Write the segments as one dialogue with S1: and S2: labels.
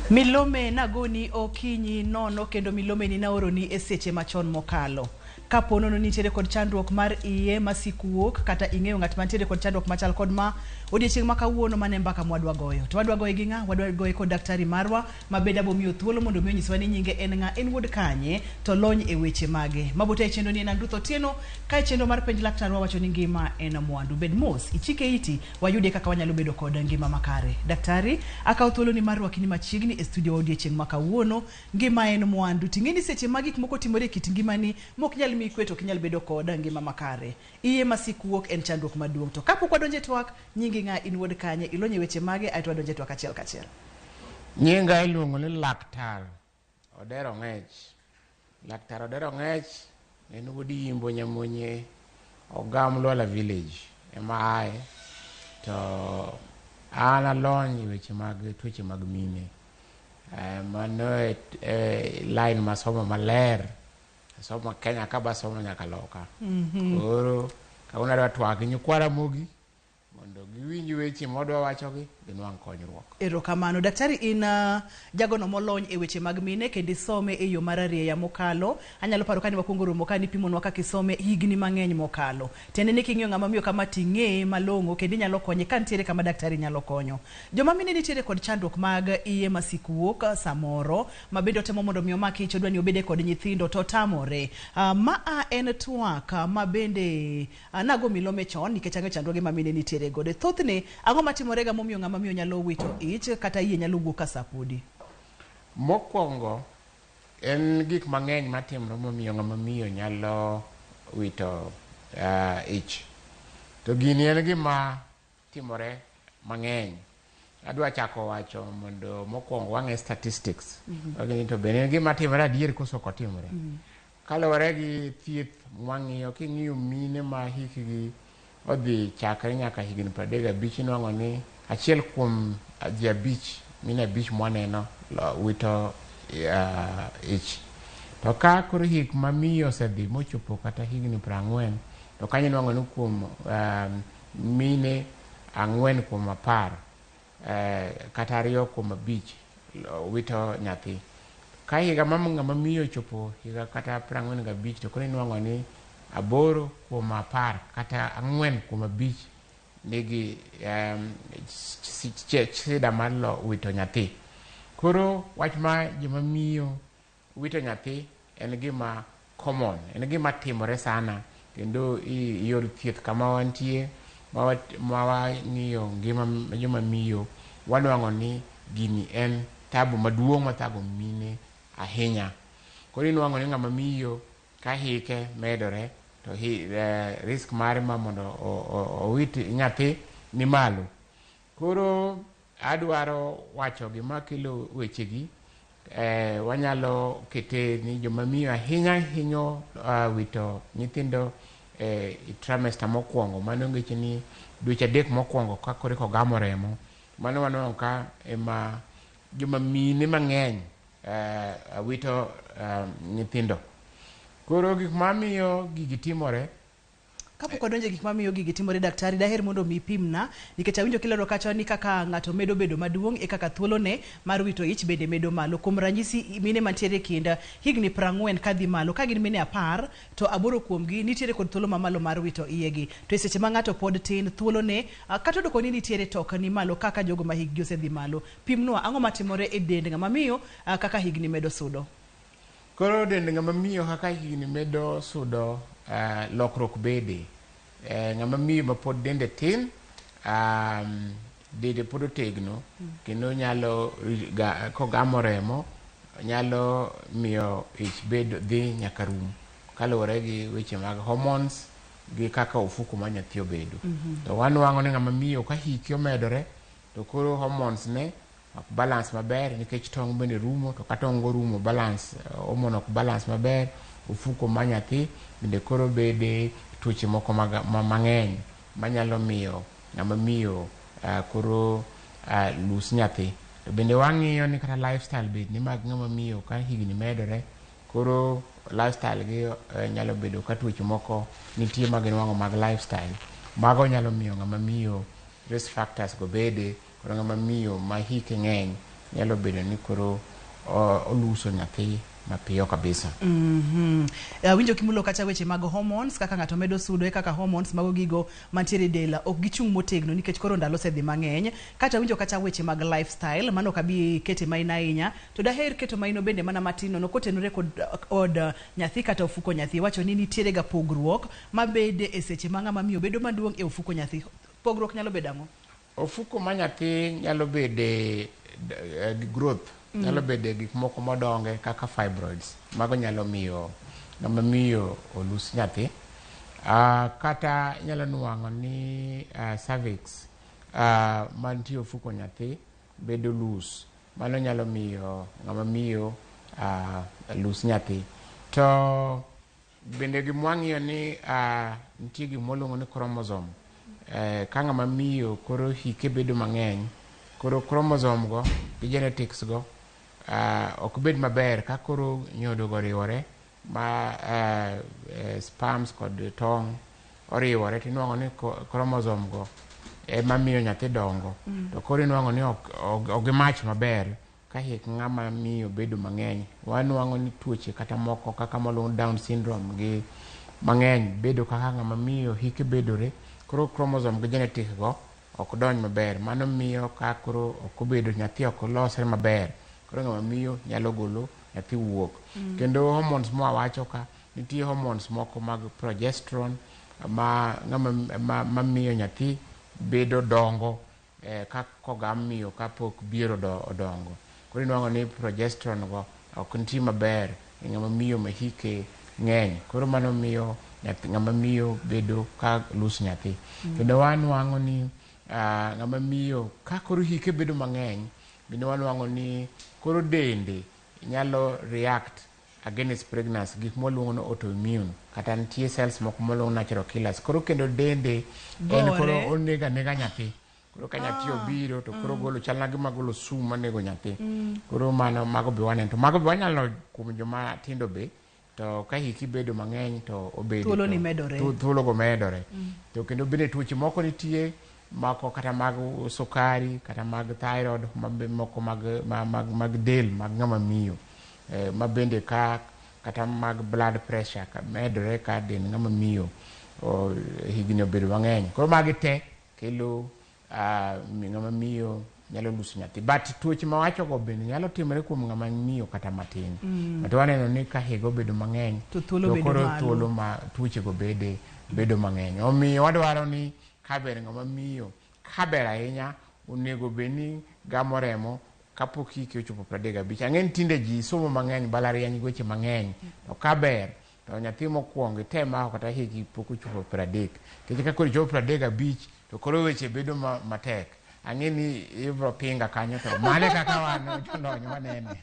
S1: Milome nagoni okinyi nono kendo milome ni naoroni e seche machon mokalo. Kapo nono nitiere kod chandruok mar iye masik wuok kata ing'eyo ng'at mantiere kod chandruok machal kod ma, odiechieng' ma kawuono mano e mbaka mwadwa goyo. To wadwa goye gi ng'a? Wadwa goye kod daktari marwa ma bende abo miyo thuolo mondo mi onyiswa ni nyinge en ng'a, en wuod kanye, to lony e weche mage. Mabota e chenro ni en an Ruth Otieno, ka e chenro mar penj laktar wawacho ni ngima en mwandu. Bed mos, ichike iti, wayudie kaka wanyalo bedo kod ngima makare. Daktari, akawo thuoloni mar rwaki ni machiegni e studio wa odiechieng' ma kawuono. Ngima en mwandu. Ting'e ni seche ma gik moko timore e kit ngimani mok nyal miyi kwe to ok inyal bedo kod ngima makare. Iye masik wuok en chandruok maduong'. To kapok wadonjo e twak, nyingi ng'a, in wuod kanye, ilony e weche mage, aeto wadonjo e twak achiel kachiel.
S2: Nyinga iluongo ni Laktar Odero Ong'ech. Laktar Odero Ong'ech en wuod Yimbo Nyamonye, Ogam Lwala Village ema aye. To an alony e weche mag tuoche mag mine. Mano e, e line masomo maler. Asomo Kenya ka basomo nyaka loka. Koro kawuono adwa twak gi nyikwa Ramogi mondo giwinj weche mwadwa wachogi ginwang' konyruok.
S1: Erokamano. Daktari in jagono molony e weche mag mine kendo isome e yo mararieya mokalo. Anyalo paro kane wakwongo romo ka nipimonwa kaka isome higni mang'eny mokalo. Tiende ni king'iyo ng'ama miyo kama ting'eye malong'o kendo inyalo konye ka nitiere kama daktari nyalo konyo. Joma mine nitiere kod chandruok mag iye masik wuok samoro ma bende otemo mondo mi omak ich odwa ni obede kod nyithindo to otamore. Ma a en twak ma bende nago milome chon nikech ang'eyo chandruoge ma mine nitiere godo. E thothne ang'o matimore ga momiyo ng'ama miyo nyalo wito ich kata iye nyalo wuok ka saa podi?
S2: Mokwongo en gik mang'eny matimore momiyo ng'ama miyo nyalo wito ich. To gini en gima timore mang'eny. Adwa chako wacho mondo mokwongo wang'e statistics. Wang'e ni to bende en gima timore adier koso ok otimore. Kaluwore gi thieth mwang'iyo, king'iyo mine ma hikgi odhi chakre nyaka higni 35 inwang'o ni achiel kuom ji abich, mine abich mwaneno wito ich. To ka koro hik ma miyo osedhi mochopo kata higni 40, to kanyo inwang'o ni kuom mine 4 kuom 10 kata 2 kuom 5 wito nyathi. Ka higa ma ng'ama miyo ochopo higa kata 45 to koro inwang'o ni 8 kuom 10 kata 4 kuom 5 nigi shida mar wito nyathi. Koro wach ma joma miyo wito nyathi en gima common, en gima timore sana kendo i yor thieth kama wantie ma wang'iyo ngima joma miyo wanwang'o ni gini en tabu maduong' mathago mine ahinya. Koro inwang'o ni ng'ama miyo ka hike medore to risk mare ma mondo owit nyathi ni malo. Koro adwaro wacho gima kelo wechegi. Wanyalo kete ni joma miyo ahinya hinyo wito nyithindo e trimester mokwongo. Mano ngeche ni dweche 3 mokwongo ka koro eka ogamo remo. Mano wanwang'o ka ema joma mine mang'eny wito nyithindo. Koro gik mamiyo gigi timore.
S1: Kapok wadonjo e gik mamiyo gigi timore daktari, daher mondo mi ipimna nikech awinjo kilero kacha ni kaka ng'ato medo bedo maduong' e kaka thuolone mar wito ich bende medo malo. Kuom ranyisi mine mantiere e kind higni 40 kadhi malo, ka gin mine 10 to 8 kuomgi nitiere kod thuolo mamalo mar wito iyegi. To e seche ma ng'ato pod tin, thuolone kata odoko ni nitiere to ok ni malo kaka jogo ma hikgi osedhi malo. Pimnwa, ang'o matimore e dend ng'ama miyo kaka higni medo sudo?
S2: Koro dend ng'ama miyo kaka higni medo sudo, lokruok bede. Ng'ama miyo ma pod dende tin, dende pod otegno, kendo nyalo kogamo remo, nyalo miyo ich bed dhi nyaka rum kaluwore gi weche mag hormones gi kaka ofuku mar nyathi obedo. To wanwang'o ni ng'ama miyo ka hike omedore to koro hormones ne ok balance maber nikech tong' bende rumo, to ka tong' go rumo balance, hormone ok balance maber, ofuko mar nyathi bende koro bede tuoche moko mang'eny manyalo miyo ng'ama miyo koro lose nyathi. To bende wang'iyo ni kata lifestyle bed ni mag ng'ama miyo ka higni medore, koro lifestyle gi nyalo bedo ka tuoche moko nitie ma ginwang'o mag lifestyle. Mago nyalo miyo ng'ama miyo risk factors go bede, koro ng'ama miyo ma hike ng'eny nyalo bedo ni koro oluso nyathi mapiyo kabisa.
S1: Awinjo kimulo kacha weche mag hormones, kaka ng'ato medo sudo e kaka hormones mago gigo mantiere e del ok gichung' motegno nikech koro ndalo osedhi mang'eny. Kata awinjo kacha weche mag lifestyle, mano ok abi kete maino ahinya, to daher keto maino bende mana matin nono kotenore kod od nyathi kata ofuko nyathi. Iwacho ni nitiere ga pogruok mabede e seche ma ng'ama miyo bedo maduong' e ofuko nyathi. Pogruok nyalo bedo ang'o?
S2: Ofuko ma nyathi nyalo bede growth, nyalo bede gik moko modonge kaka fibroids. Mago nyalo miyo ng'ama miyo olus nyathi. Kata inyalo nwang'o ni cervix mantie ofuko nyathi bedo loose. Mano nyalo miyo ng'ama miyo lus nyathi. To bende gima wang'iyo ni nitie gima waluongo ni chromosome. Ka ng'ama miyo koro hike bedo mang'eny, koro chromosome go gi genetics go ok bed maber ka koro nyodo go oriwore ma sperms kod tong' oriwore, tinwang'o ni chromosome go ema miyo nyathi dongo. To koro inwang'o ni ok gimach maber ka hik ng'ama miyo bedo mang'eny. Wanwang'o ni tuoche kata moko kaka maluongo Down syndrome gi mang'eny bedo kaka ng'ama miyo hike bedore, koro chromosome gi genetic go ok donj maber. Mano miyo ka koro ok obedo nyathi ok olosre maber, koro ng'ama miyo nyalo golo nyathi wuok. Kendo hormones mwawacho ka, nitie hormones moko mag progesterone ma ng'ama ma miyo nyathi bedo dongo ka kogam miyo kapok bier odongo. Koro inwang'o ni progesterone go ok nitie maber e ng'ama miyo ma hike ng'eny. Koro mano miyo ng'ama miyo bedo ka lus nyathi. Kendo wanwang'o ni ng'ama miyo ka koro hike bedo mang'eny, bende wanwang'o ni koro dende nyalo react against pregnancy, gik mwaluongo ni autoimmune, kata nitie cells moko mwaluongo natural killers. Koro kendo dende en koro onego anega nyathi. Koro ka nyathi obiro to koro golo chal na gima golo sum manego nyathi. Koro mano mago be waneno. To mago be wanyalo kuom joma tindo be, to ka hiki bedo mang'eny to obedo
S1: thuolo ni medore.
S2: Thuolo go medore. To kendo bende tuoche moko nitie moko kata mag sukari kata mag thyroid moko mag del mag ng'ama miyo, ma bende ka kata mag blood pressure ka medore ka dend ng'ama miyo higni obedo mang'eny. Koro magi te kelo ng'ama miyo nyalo luso nyathi. But tuoche mawacho go bende nyalo timore kuom ng'ama miyo kata matin. But waneno ni ka higa obedo mang'eny
S1: to thuolo bedo
S2: koro thuolo ma tuoche go bedo mang'eny. Omiyo wadwaro ni kaber ng'ama miyo, kaber ahinya onego bed ni gamo remo kapok hike ochopo 35. Ang'e ni tinde ji somo mang'eny, mbalariany weche mang'eny. To kaber to nyathi mokwongo item mako kata hiki pok ochopo 30. Nikech ka koro ichopo 35 to koro weche bedo matek. Ang'e ni ibro pinga kanyo, to mane kaka wan jolony wanene.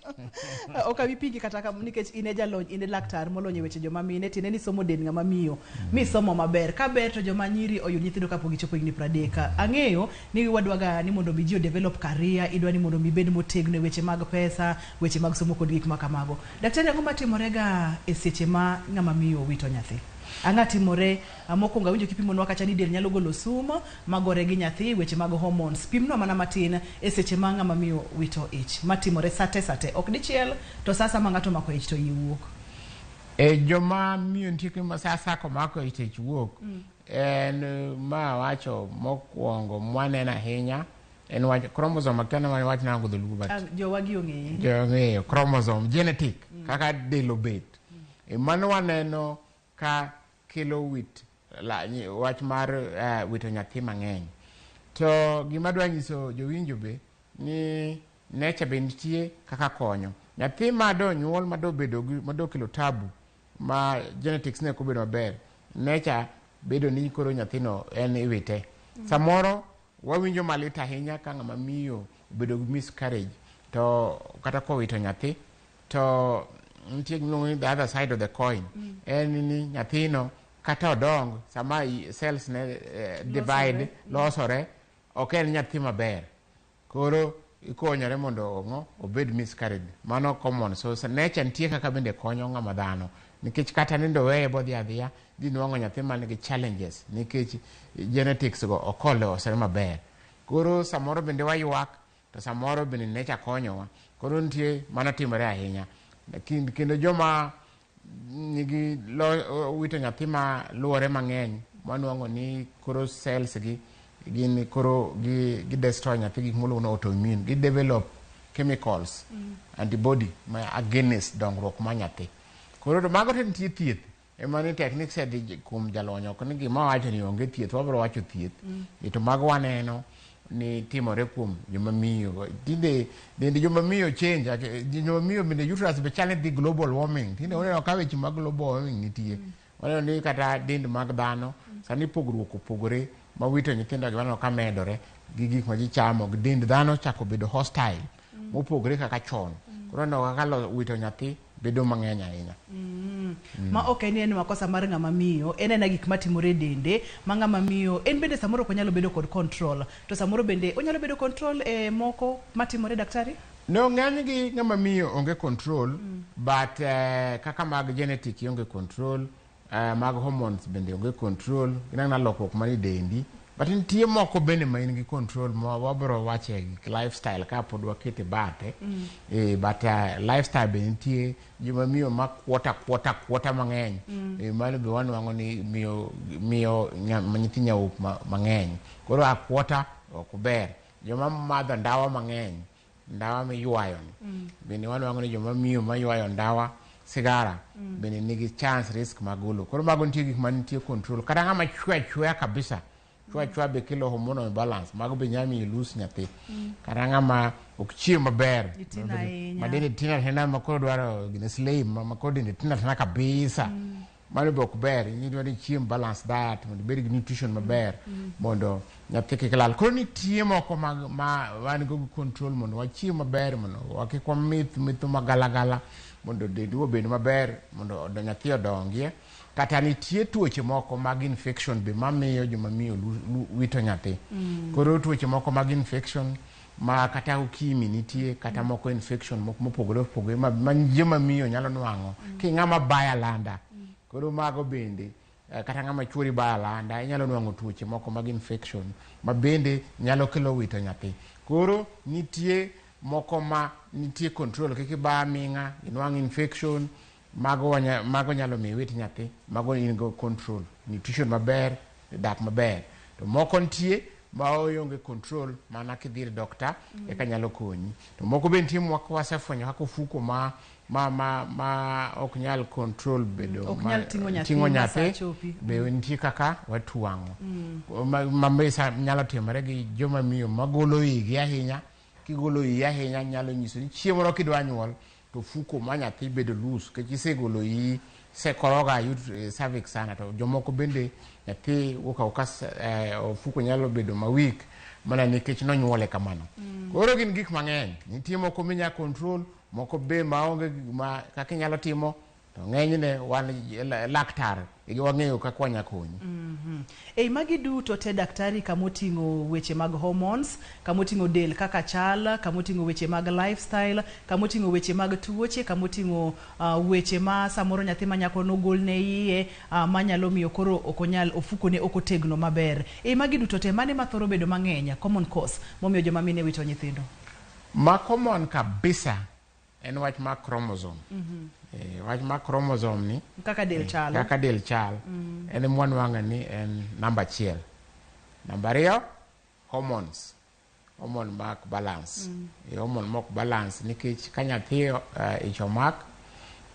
S1: Ok abi pingi kata kam nikech in e jalony, in e laktar molony e weche joma mine, tiende ni somo dend ng'ama miyo misomo maber. Ka ber to joma nyiri oyud nyithindo kapok gichopo higni 30. Ang'eyo ni wadwaga ni mondo mi ji o develop career, idwa ni mondo mi bed motegno e weche mag pesa, weche mag somo kod gik ma kamago. Daktari, ang'o matimore ga e seche ma ng'ama miyo wito nyathi? Ang'o timore? Mokwongo awinjo kipimonwa kacha ni del nyalo golo sum magore gi nyathi, weche mag hormones. Pimnwa mana matin e seche ma ng'ama miyo wito ich. Matimore sate sate, ok dichiel, to sa ma ng'ato omako ich to iye wuok.
S2: E joma miyo nitie ma sa komako ich to ich wuok, en ma wacho mokwongo mwaneno ahinya en wach chromosome. Akia ni wach nango dholuo, but
S1: Jowagi ong'eye.
S2: Jong'eyo chromosome genetic kaka del obet. Mano waneno ka kelo wit wach mar wito nyathi mang'eny. To gima adwa nyiso jowinjo be ni nature be nitie kaka konyo. Nyathi ma do nyuol ma do bedo gi ma do kelo tabu ma genetics ne ok obedo maber, nature bedo ni koro nyathino en iwite. Samoro wawinjo malit ahinya ka ng'ama miyo obedo gi miscarriage to kata kowito nyathi, to nitie gimiluongo ni the other side of the coin. En ni nyathino kata odong sama cells ne divide losore, ok en nyathi maber. Koro ikonyore mondo ong'o obed miscarriage. Mano common. So nature nitie kaka bende konyo ng'ama dhano. Nikech kata nindo weye bodhi adhiya, dhi nwang'o nyathi man gi challenges nikech genetics go ok olosore maber. Koro samoro bende waywak. To samoro bende nature konyowa. Koro nitie mano timore ahinya. Kendo joma nigi wito nyathi ma luwore mang'eny, wanwang'o ni koro cells gi gin koro gi destroy nyathi, gik miluongo ni autoimmune, gi develop chemicals, antibody ma against dongruok mar nyathi. Koro to mago te nitie thieth. Ema ni techniques e dhi kuom jalony, ok ni gima wacho ni onge thieth, wabiro wacho thieth. To mago waneno ni timore kuom joma miyo. Tinde dend joma miyo change, joma miyo bende uterus be chal ni dhi global warming. Tinde waneno ka weche mag global warming nitie. Waneno ni kata dend mag dhano sani pogruok opogore ma wito nyithindo gi waneno ka medore gi gik ma ji chamo, gi dend dhano chako bedo hostile mopogore kaka chon. Koro waneno kaka wito nyathi bedo mang'eny ahinya.
S1: Ma ok en ni en makosa mar ng'ama miyo, en ena gik matimore e dende ma ng'ama miyo en bende samoro ok onyalo bedo kod control, to samoro bende onyalo bedo control e moko matimore, daktari?
S2: No, ng'eny gi ng'ama miyo onge control, but kaka mag genetic onge control, mag hormones bende onge control, gin ang'na lokruok manie dendi. But nitie moko bende ma in gi control ma wabiro wache lifestyle ka pod wakete bathe. But lifestyle be nitie joma miyo ma kuota kuota kuota mang'eny. Mano be wanwang'o ni miyo nyithi nyaup mang'eny. Koro akuota ok ber. Joma madho ndawa mang'eny, ndawa miywayo ni. Bende wanwang'o ni joma miyo maywayo ndawa, sigara, bende nigi chance risk mag golo. Koro mago nitie gik manitie control. Kata ng'ama chwe achweya kabisa, chwe achweya be kelo hormonal imbalance, mago be nyalo miyo ilose nyathi. Kata ng'ama ok chiem maber,
S1: Tin ahinya.
S2: ma dende tin ahinya ma koro dwaro gine slim, ma koro dende tin ahinya kabisa. Mano be ok ber, idwa ni chiem balance diet mondo ibed gi nutrition maber mondo nyathi kik lal. Koro nitie moko mag ma wan go gi control mondo wachiem maber, mondo kik wamith mitho magalagala, mondo dendwa obed maber, mondo nyathi odongie. Kata nitie tuoche moko mag infection be mamiyo joma miyo wito nyathi. Koro tuoche moko mag infection ma kata ukimwi nitie, kata moko infection moko mopogore opogore ma joma miyo nyalo nwang'o ki ng'ama bayo alanda. Koro mago bende kata ng'ama chuori bayo alanda inyalo nwang'o tuoche moko mag infection ma bende nyalo kelo wito nyathi. Koro nitie moko ma nitie control, kik iba aming'a inwang' infection, mago nyalo miyo iwit nyathi, mago in go control, nutrition maber, dak maber. To moko nitie ma onge control, mana kidhi ir doctor eka nyalo konyi. To moko be nitie moko wasefwenyo kaka ofuko ma ok nyal control bedo
S1: Ok nyal ting'o nyathi
S2: ting'o
S1: ma
S2: nyathi
S1: sa chopi.
S2: Be nitie kaka watwang'o ma nyalo timore gi joma miyo magolo igi ahinya. Kigolo iyi ahinya nyalo nyiso ni chieng' moro kidwa nyuol to ofuko ma nyathi bedo loose nikech isegolo iyi, isekoroga cervix sana. To jomoko bende nyathi wuok awuoka, ofuko nyalo bedo ma weak mana nikech nonyuole kamano. Koro gin gik mang'eny, nitie moko minya control, moko be maonge ma kaka inyalo timo, to ng'enyne wan laktar wang'eyo kaka wanya konyi.
S1: Ei magi duto te, daktari, kamoting'o weche mag hormones, kamoting'o del kaka chal, kamoting'o weche mag lifestyle, kamoting'o weche mag tuoche, kamoting'o weche ma samoro nyathi ma nyako nogolne iye, manyalo miyo koro ok onyal, ofukone ok otegno maber. Ei magi duto te, mane mathoro bedo mang'eny, common cause momiyo joma mine wito nyithindo?
S2: Ma common kabisa en wach mar chromosome. Wach mar chromosome ni
S1: kaka del chalo,
S2: kaka del chal, en mwanwang'o ni en namba achiel. Namba ariyo, hormones. Hormone mak balance. Hormone mok balance nikech ka nyathi ich omak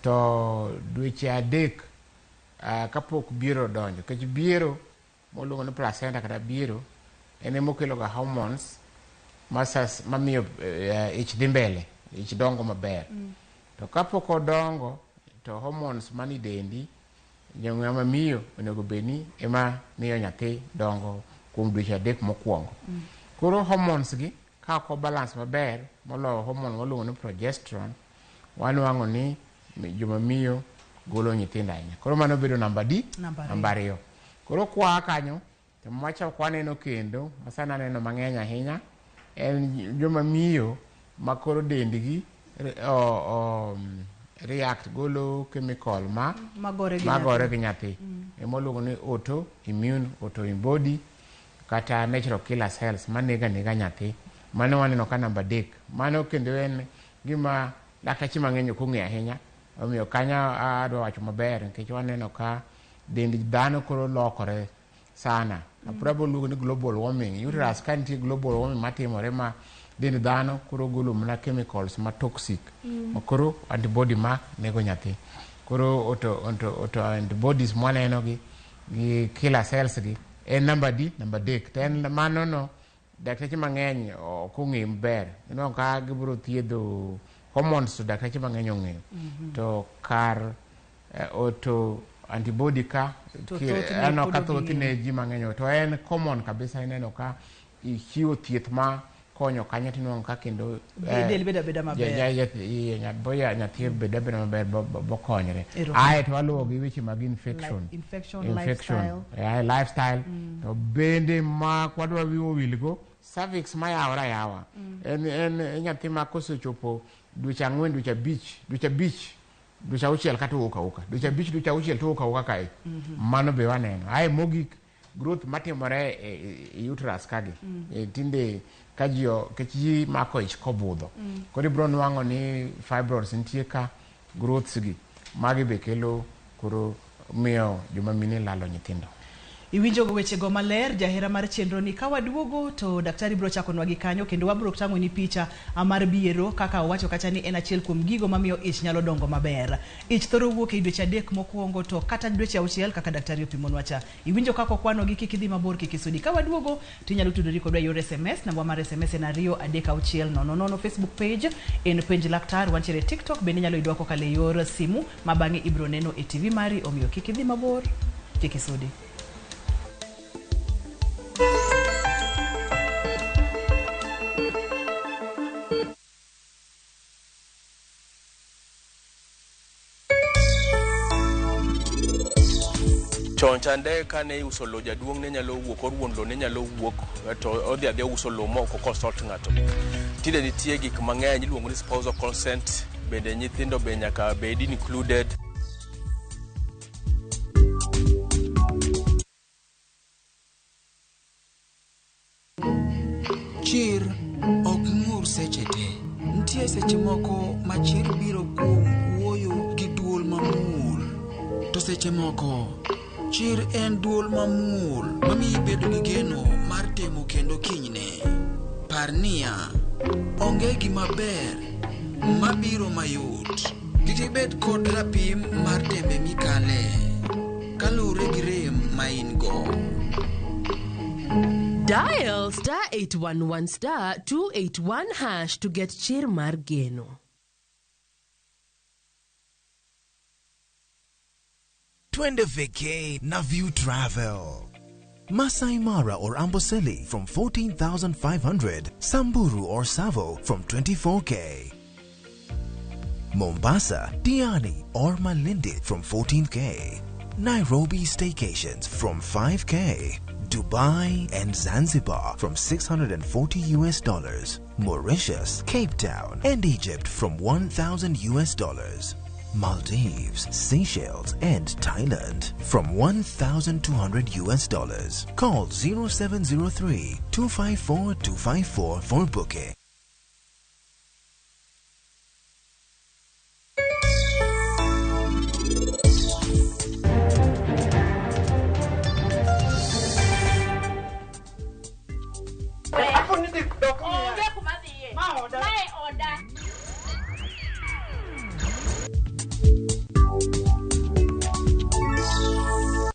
S2: to dweche 3 kapok biero odonjo, nikech biero moluongo ni placenta kata biero en ema okelo ga hormones mamiyo ich dhi mbele, ich dongo maber. To kapok odongo to hormones mani dendi ng'ama miyo onego bed ni ema miyo nyathi dongo kuom dweche 3 mokwongo. Koro hormones gi ka ok obalance maber, moloyo hormone waluongo ni progesterone, wanwang'o ni joma miyo golo nyithindo ahinya. Koro mano bedo namba D,
S1: namba
S2: 2. Koro kwa kanyo to machak waneno kendo, masani aneno mang'eny ahinya, en joma miyo ma koro dendgi react, golo chemical ma magore gi nyathi. Ema iluongo ni autoimmune, autoantibody kata natural killer cells manego anega nyathi. Mano waneno ka namba 3. Mano kendo en gima lakteche mang'eny ok ong'eyo ahinya. Omiyo kanyo adwa wacho maber nikech waneno ka dend dhano koro lokore sana. Aprabo luongo ni global warming. Uterus ka nitie global warming matimore ma dend dhano koro golo mana chemicals ma toxic. Ma koro antibody ma nego nyathi. Koro auto antibodies mwaneno gi killer cells gi en namba di namba 3. To en mano no dakteche mang'eny ok ong'eyo maber. Ineno ka gibiro thiedho hormones to dakteche mang'eny ong'eyo. To kar auto antibody ka aneno ka thothne ji mang'eny to en common kabisa. Ineno ka ichiwo thieth ma konyo kanyo tinwang'o ka kendo
S1: del bedo abeda maber.
S2: Nyathi bedo abeda maber bokonyre. Ae to waluwo gi weche mag infection.
S1: Infection,
S2: lifestyle. To bende ma kwadwa wiwo wilgo cervix mayawore ayawa. En nyathi ma kosechopo dweche 4, dweche 5, dweche 5, dweche 6 kata owuok awuoka. Dweche 5, dweche 6 to owuok awuoka kae. Mano be waneno. Ae mogik growth matimore e uterus kagi. Tinde ka ji kech ji mako ich kobudho. Koro ibiro nwang'o ni fibroids nitie ka, growths gi magi be kelo koro miyo joma mine lalo nyithindo.
S1: Iwinjo wechego maler jahera mar chenro ni. Ka waduogo to daktari biro chakonwa gi kanyo kendo wabiro tang'o ni picha mar biero kaka owacho kacha ni en achiel kuom gigo mamiyo ich nyalo dongo maber. Ich thoro wuok e dweche 3 mokwongo to kata dweche 6 kaka daktari opimonwa cha. Iwinjo kaka okwano gi kik idhi mabor kik isudi. Ka waduogo to inyalo tudori kodwa e yor SMS. Namba mar SMS en 2 3 6 0 0. Facebook page en Penj Laktar. Wantiere TikTok bende inyalo yudwa kokalo e yor simu ma bang'e ibiro neno e TV mari. Omiyo kik idhi mabor kik isudi.
S3: Chon chande kane iuso lo jaduong' ne nyalo wuok, or wuon lo ne nyalo wuok to odhi adhiya uso lo ma ok consult ng'ato. Tinde nitie gik mang'eny iluongo ni spousal consent, bende nyithindo be nyaka bed included.
S4: Chir ok ng'ur seche te. Nitie seche moko ma chir biro kuom wuoyo gi duol mamuol. To seche moko, chir en duol mamuol mamiyi bedo gi geno mar temo kendo kinyne. Par niya, onge gima ber mabiro mayot. Kik ibed kod rapim mar tembe mikale, kaluwore gi rem ma in go.
S5: Dial star 811 star 281 hash to get chir mar geno.
S6: Twende vacay na View Travel. Masai Mara or Amboseli from 14,500, Samburu or Savo from 24K. Mombasa, Diani or Malindi from 14K. Nairobi staycations from 5K. Dubai and Zanzibar from $640 US. Mauritius, Cape Town and Egypt from $1,000 US. Maldives, Seychelles and Thailand from $1,200 US. Call 0703 254 254 for booking.
S7: Onge kuma dhiye. Mae oda.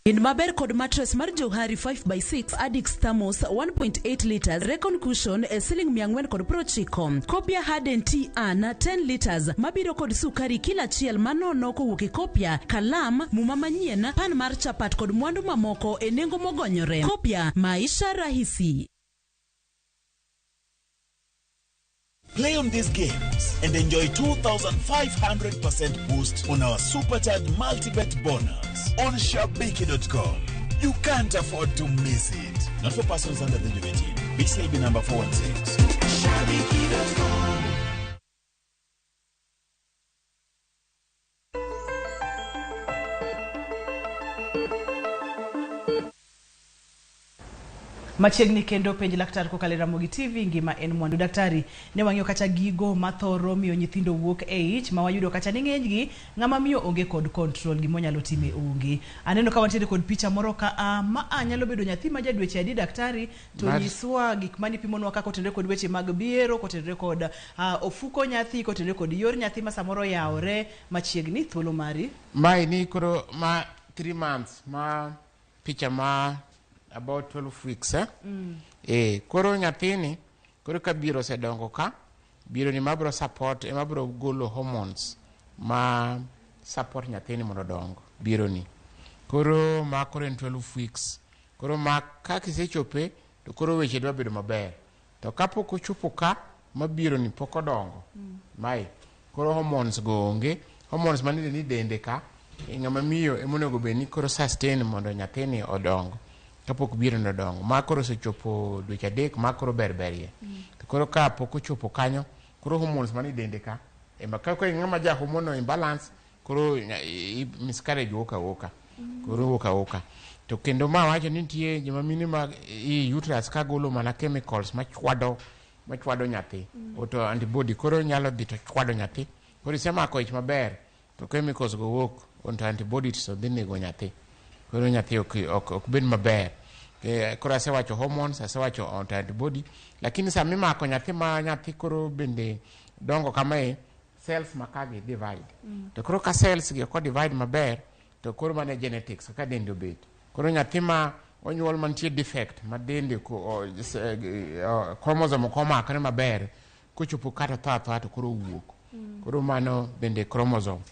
S8: In maber kod mattress mar Johari 5x6 Addix Thermos 1.8 liters Recon Cushion e siling 490. Kopia Harden Tea An 10 liters mabiro kod sukari kilo achiel manono kowuok e Kopia, kalam, muma manyien, pan mar chapat kod mwandu mamoko e nengo mogonyore. Kopia, maisha rahisi.
S9: Play on these games and enjoy 2,500% boost on our supercharged multi-bet bonus on Shabiki.com. You can't afford to miss it. Not for persons under the age of 18. BCLB number 416.
S4: Shabiki.com.
S1: Machiegni kendo penj laktar kokalo e Ramogi TV, ngima en mwandu. Daktari, ne wang'iyo kacha gigo mathoro miyo nyithindo wuok e ich ma wayudo kacha ni ng'enygi ng'ama miyo onge kod control gimonyalo time onge. Aneno ka wantiere kod picha moro ka a ma a nyalo bedo nyathi ma ja dweche adi daktari to nyiswa gik mani pimonwa kaka otenore kod weche mag biero, kotenore kod ofuko nyathi, kotenore kod yor nyathi ma samoro yawore machiegni thuolo mari.
S2: Mae ni koro ma 3 months ma picha ma about 12 weeks eh? Koro nyathini koro ka biro osedongo ka biro ni mabro support ema bro golo hormones ma support nyathini mondo odong biro ni koro ma koro en 12 weeks koro ma ka kisechope to koro weche dwa bedo maber to kapok ochopo ka mabiro ni pok odongo mae koro hormones go onge hormones manende ni dende ka ng'ama miyo emonego bed ni koro sustain mondo nyathini odong kapok biro ni odongo ma koro osechopo dweche 3 ma koro ber berie to koro ka pok ochopo kanyo koro hormones mani dende ka ema ka koro ng'ama ja hormonal imbalance koro miscarriage wuok awuoka koro wuok awuoka to kendo ma wacho ni nitie joma mine ma i uterus ka golo mana chemicals machwado nyathi oto antibody koro nyalo dhi to chwado nyathi koro isemako ich maber to chemicals go wuok onto antibodies to dhi nego nyathi koro nyathi ok bed maber. Koro asewacho hormones, asewacho onto antibody, lakini sama imako nyathi ma nyathi koro bende dongo kamae cells makagi divide to koro ka cells gi ok divide maber to koro mane genetics kaka dende obet koro nyathi ma onyuol mantie defect ma dende chromosome ok omakre maber kochopo kata tho athoa to koro owuok koro mano bende chromosome.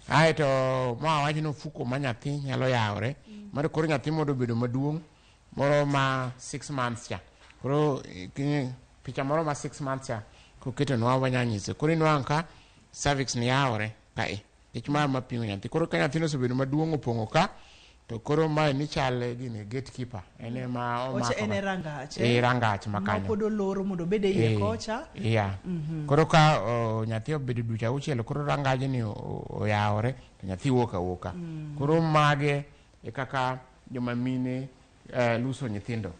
S2: Aeto ma wacho ni ofuko ma nyathi nyalo yawore mar koro nyathi mondo obedo maduong' moro ma 6 months cha koro picha moro ma 6 months cha koketonwa wanya nyiso koro inwang'o ka cervix ni yawore kae nikech ma mapingo nyathi koro ka nyathino osebedo maduong' opong'o ka to koro mae ni chal gini gatekeeper en ema omako
S1: en e rangach
S2: rangach ma kanyo
S1: pod oloro mondo obed e iye kocha.
S2: Koro ka nyathi obedo dweche 6 koro rangajni oyawore to nyathi wuok awuoka. Koro mage e kaka joma mine luso nyithindo.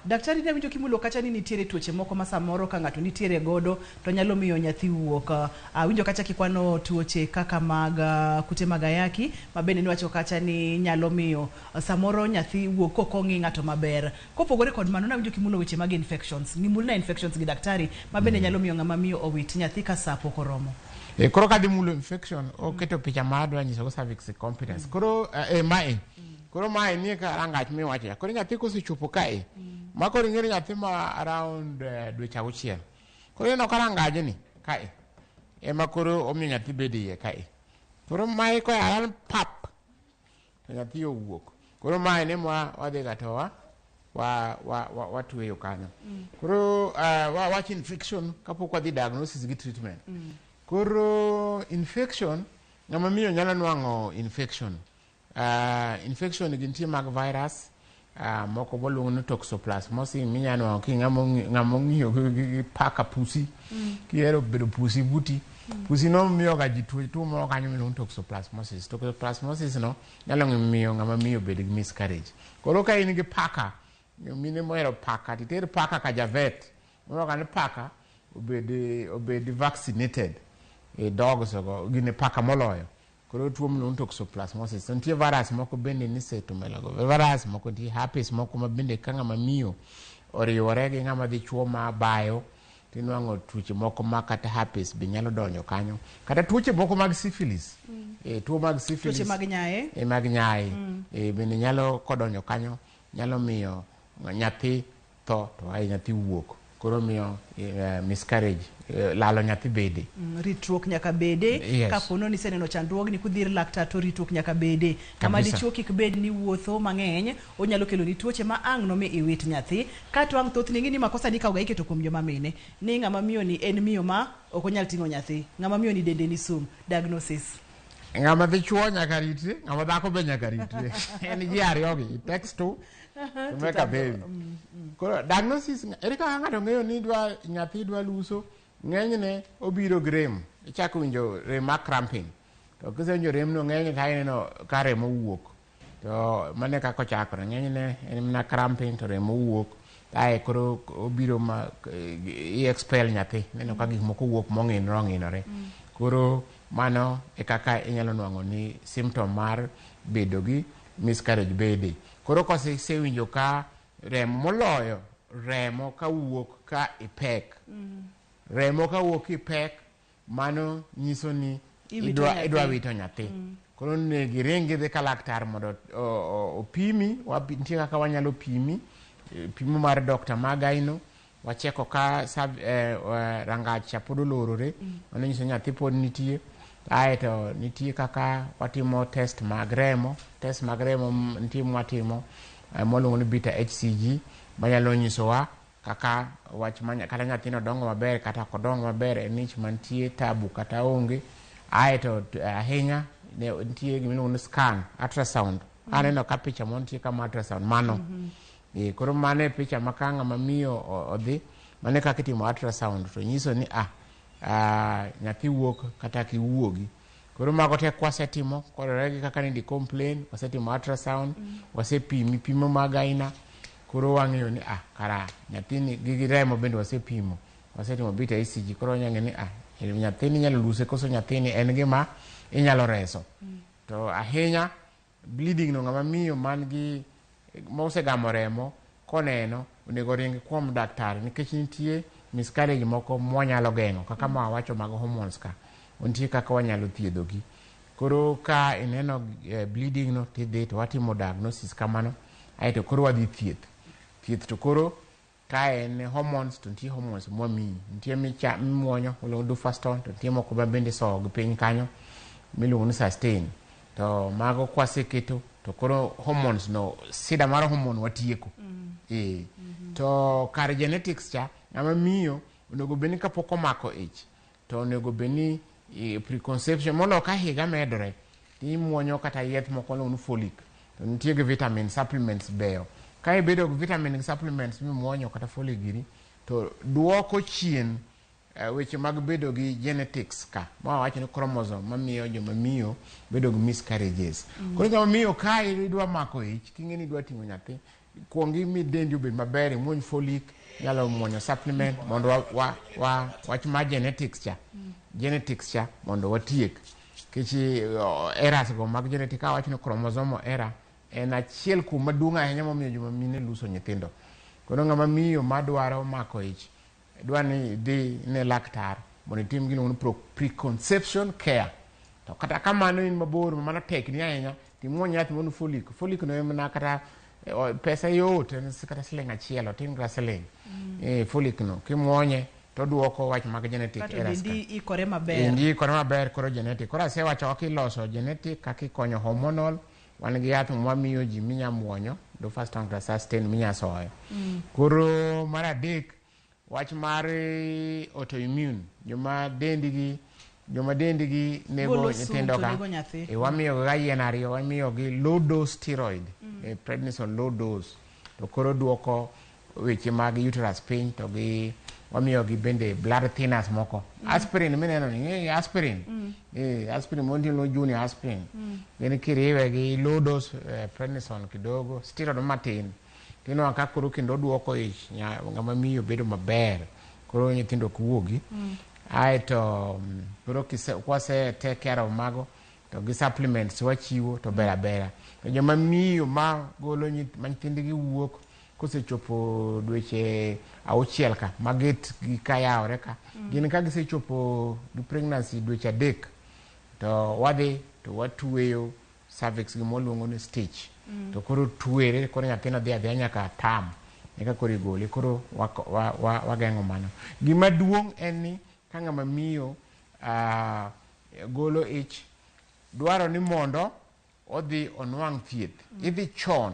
S1: Daktari ne winjo kimulo kacha ni nitiere tuoche moko ma samoro ka ng'ato nitiere godo to nyalo miyo nyathi wuok. Awinjo kacha kikwano tuoche kaka mag kute mag ayaki ma bende niwacho kacha ni nyalo miyo samoro nyathi wuok kok ong'i ng'ato maber. Kopogore kod mano nawinjo kimulo weche mag infections. Ngimulna infections gi daktari ma bende nyalo miyo ng'ama miyo owit nyathi ka sa pok oromo.
S2: Koro kadhi mulo infection oketo picha ma adwa nyisogo cervix incompetence. Koro mae koro mae nie ka rangach miwacho. Koro nyathi kosechopo kae ma koro ing'eyo nyathi ma around dweche 6 koro ineno ka rangajni kae ema koro omiyo nyathi bedo iye kae koro mae koyawore pap to nyathi owuok. Koro mae ne ma wadhi ga to watweyo kanyo. Koro wach infection kapok wadhi diagnosis gi treatment. Koro infection ng'ama miyo nyalo nwang'o infection. Infection gi nitie mag virus moko waluongo ni toxoplasmosis minyalo nwang'o ki ng'ama ong'iyo gi paka pusi kihero bedo pusi buti pusi no miyo ga ji tuo moro kanyo miluongo ni toxoplasmosis. Toxoplasmosis no nyalo miyo ng'ama miyo bed gi miscarriage. Koro ka in gi paka mine mohero paka titer paka ka javet moro ka ni paka obed vaccinated e dogs go gine paka moloyo. Koro tuo miluongo ni toxoplasmosis. To nitie virus moko bende ni cytomegalo virus moko nitie herpes moko ma bende ka ng'ama miyo oriwore gi ng'ama dichuo ma bayo tinwang'o tuoche moko ma kata herpes be nyalo donjo kanyo kata tuoche moko mag syphilis. Tuo mag syphilis
S1: tuoche mag nyaye
S2: mag nyaye bende nyalo kodonjo kanyo nyalo miyo nyathi tho to ai nyathi wuok koro miyo miscarriage lalo nyathi bede.
S1: Ritruok nyaka bede. Kapono ni seneno chandruogni kudhir laktar to ritruok nyaka bede. Kama dichuo kik bed ni wuotho mang'eny onyalo kelo ni tuoche ma ang' nomi iwit nyathi. Kato ang' thothne ing'e ni makosa ni ikawoga iketo kuom joma mine ni ng'ama miyo ni en miyo ma ok onyal ting'o nyathi, ng'ama miyo ni dende ni sum. Diagnosis.
S2: Ng'ama dichuo nyaka ritre, ng'ama dhako be nyaka ritre. En ji ariyo gi, it takes two to make a baby. Koro diagnosis ere kaka ng'ato ng'eyo ni nyathi dwa luso ng'enyne obiro gi rem ichako winjo rem mar cramping to kisewinjo rem no ng'enyne to ineno ka remo wuok to mano e kaka ochakore ng'enyne en mana cramping to remo wuok Ae koro obiro ma i expel nyathi, neno ka gik moko wuok mong'inore ong'inore. Koro mano e kaka inyalo nwang'o ni symptom mar bedo gi miscarriage bede. Koro kosewinjo ka remo moloyo remo ka wuok ka ipek. Remo ka wuok ipek, mano nyiso ni idwa wito nyathi. Koro onego iring idhi ka laktar mondo opimi. Nitie kaka wanyalo pimi, pimo mar doctor ma gyno, wacheko ka rangach cha pod olorore, mano nyiso ni nyathi pod nitie. Aeto nitie kaka watimo test mag remo, test mag remo nitie mwatimo mwaluongo ni beta HCG manyalo nyisowa kaka wach kata nyathino dongo maber kata ok odong maber, en ich mantie tabu kata onge. Aeto ahinya nitie gimiluongo ni scan, ultrasound. Aneno ka picha moro nitie kama ultrasound mano. Koro mano e picha ma ka ng'ama miyo odhi, mano e kaka itimo ultrasound to nyiso ni nyathi wuok kata kiwuogi. Koro mago te kwasetimo, korore gi kaka nindi complain, wasetimo ultrasound, wasepimi pimo mag aina, koro wang'eyo ni kara nyathini gi remo bende wasepimo, wasetimo beta HCG, koro wanyalo ng'eyo ni nyathini inyalo luse koso nyathini en gima inyalo reso. To ahinya bleeding no ng'ama miyo man gi mosegamo remo koneno onego ring kuom daktari nikech nitie miscarriage moko mwanyalo geng'o kaka ma wawacho mag hormones ka nitie kaka wanyalo thiedhogi. Koro ka ineno bleeding no tidhi to watimo diagnosis kamano, aeto koro wadhi thieth. Thieth to koro ka en hormones to nitie hormones mwamiyi, nitie mimuonyo miluongo ni Duphaston, to nitie moko ma bende isoyo gi piny kanyo miluongo ni Sustain. To mago kwaseketo to koro hormones no, sida mar hormone watieko. To kar genetics cha, ng'ama miyo onego bed ni kapok omako ich to onego bed ni preconception moloyo ka higa medore timuonyo kata yath moko miluongo ni folic, to nitie gi vitamin supplements beyo. Ka ibedo gi vitamin gi supplements mimuonyo kata folic giri, to duoko chien weche mag bedo gi genetics ka ma wawacho ni chromosome mamiyo joma miyo bedo gi miscarriages. Koro joma miyo ka idwa mako ich, king'e ni idwa ting'o nyathi, kuong imi dendi obed maber, imuony folic, inyalo muonyo supplement mondo wach mar genetics cha, genetics cha mondo watiek. Nikech errors go mag genetic, ka wawacho ni chromosomal error en achiel kuom maduong' ahinya momiyo joma mine luso nyithindo. Koro ng'ama miyo madwaro mako ich dwa ni idhi ne laktar mondo itim gimiluongo ni preconception care. To kata kamano in mabor mano tekni ahinya, timuony yath miluongo ni folic. Folic no en mana kata pesa yot, en kata siling 1, otin kata siling. Folic no kimuonye to duoko wach mag genetic errors ka.
S1: Dendi ikore maber.
S2: Dendi ikore maber koro genetic. Koro asewacho kaka iloso genetic, kaka ikonyo hormonal, wan gi yath mwamiyo ji minya muonyo, Duphaston kata Sustain minya soyo. Koro mar adek, wach mar autoimmune, joma dendgi nego nyithindo ka, wamiyo ga yien ariyo, wamiyo gi low dose steroid, prednisone low dose, to koro duoko weche mag uterus piny, to gi wamiyo gi bende blood thinners moko. Aspirin mineno ni, aspirin. Aspirin mondo no junior aspirin. Then kiriwe gi low dose prednisone kidogo, steroid matin. Tinwa ka koro kendo duoko ich, ng'ama miyo bedo maber, koro nyithindo ok wuogi. Aeto koro kwase take care of mago, to gi supplements wachiwo to ber abera. To joma miyo ma golo ma nyithindgi wuok kosechopo dweche 6 ka, ma gate gi ka yawore ka, gin ka gisechopo gi pregnancy dweche 3, to wadhi to watweyo cervix gi mwaluongo ni stitch. To koro twere, koro nyathino dhi adhiya nyaka tam, eka koro igole. Koro wageng'o mano. Gima duong' en ni ka ng'ama miyo golo ich, dwaro ni mondo odhi onwang' thieth. Idhi chon,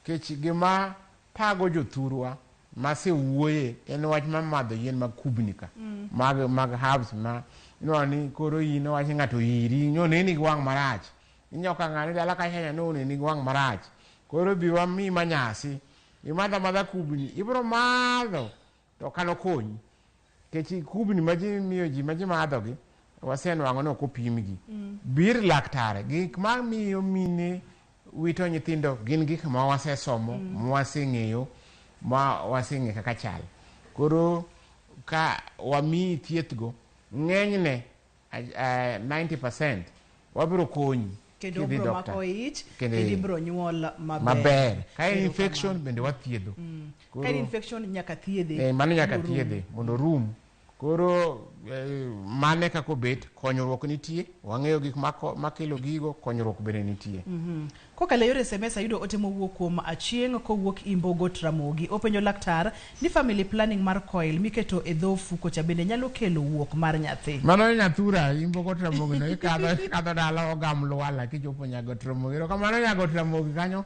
S2: nikech gima thago jothurwa masewuoye en wach mar madho yien mag kubni ka, mag herbs ma inwang'o ni koro in owach ni ng'ato iri, noneni gi wang' marach. Inyoka ng'ani dala kacha noneni gi wang' marach. Koro bi wamiyi manyasi, imadho amadha kubni, ibiro madho to ok nokonyi. Nikech kubni ma ji miyo ji ma ji madho gi, wasenwang'o ni ok opimgi. Bir laktar, gik ma miyo mine wito nyithindo gin gik ma wasesomo, mwaseng'eyo. Ma waseng'e kaka chal. Koro ka wamiyi thieth go, ng'enyne 90% wabiro konyi.
S1: Kendo
S2: kidhi
S1: obro
S2: doctor.
S1: mako ich,
S2: Kendo
S1: kendo ibro nyuol maber.
S2: Maber. Ka en
S1: Erokamano.
S2: infection bende wathiedho.
S1: Ka en infection nyaka thiedhe.
S2: Mano nyaka
S1: mondo orum.
S2: Thiedhe mondo orum. Koro mane kaka obet, konyruok nitie, wang'eyo gik makelo gigo, konyruok bende nitie.
S1: Kokalo e yor SMS ayudo ote mowuok kuom Achieng' kowuok Imbo Got Ramogi. Openjo laktar ni family planning mar coil miketo e dho ofuko cha bende nyalo kelo wuok mar nyathi.
S2: Mano nyathura Imbo Got Ramogi no ikadho dala ogam lwala kichopo Nyagot Ramogi. Erokamano Nyagot Ramogi kanyo.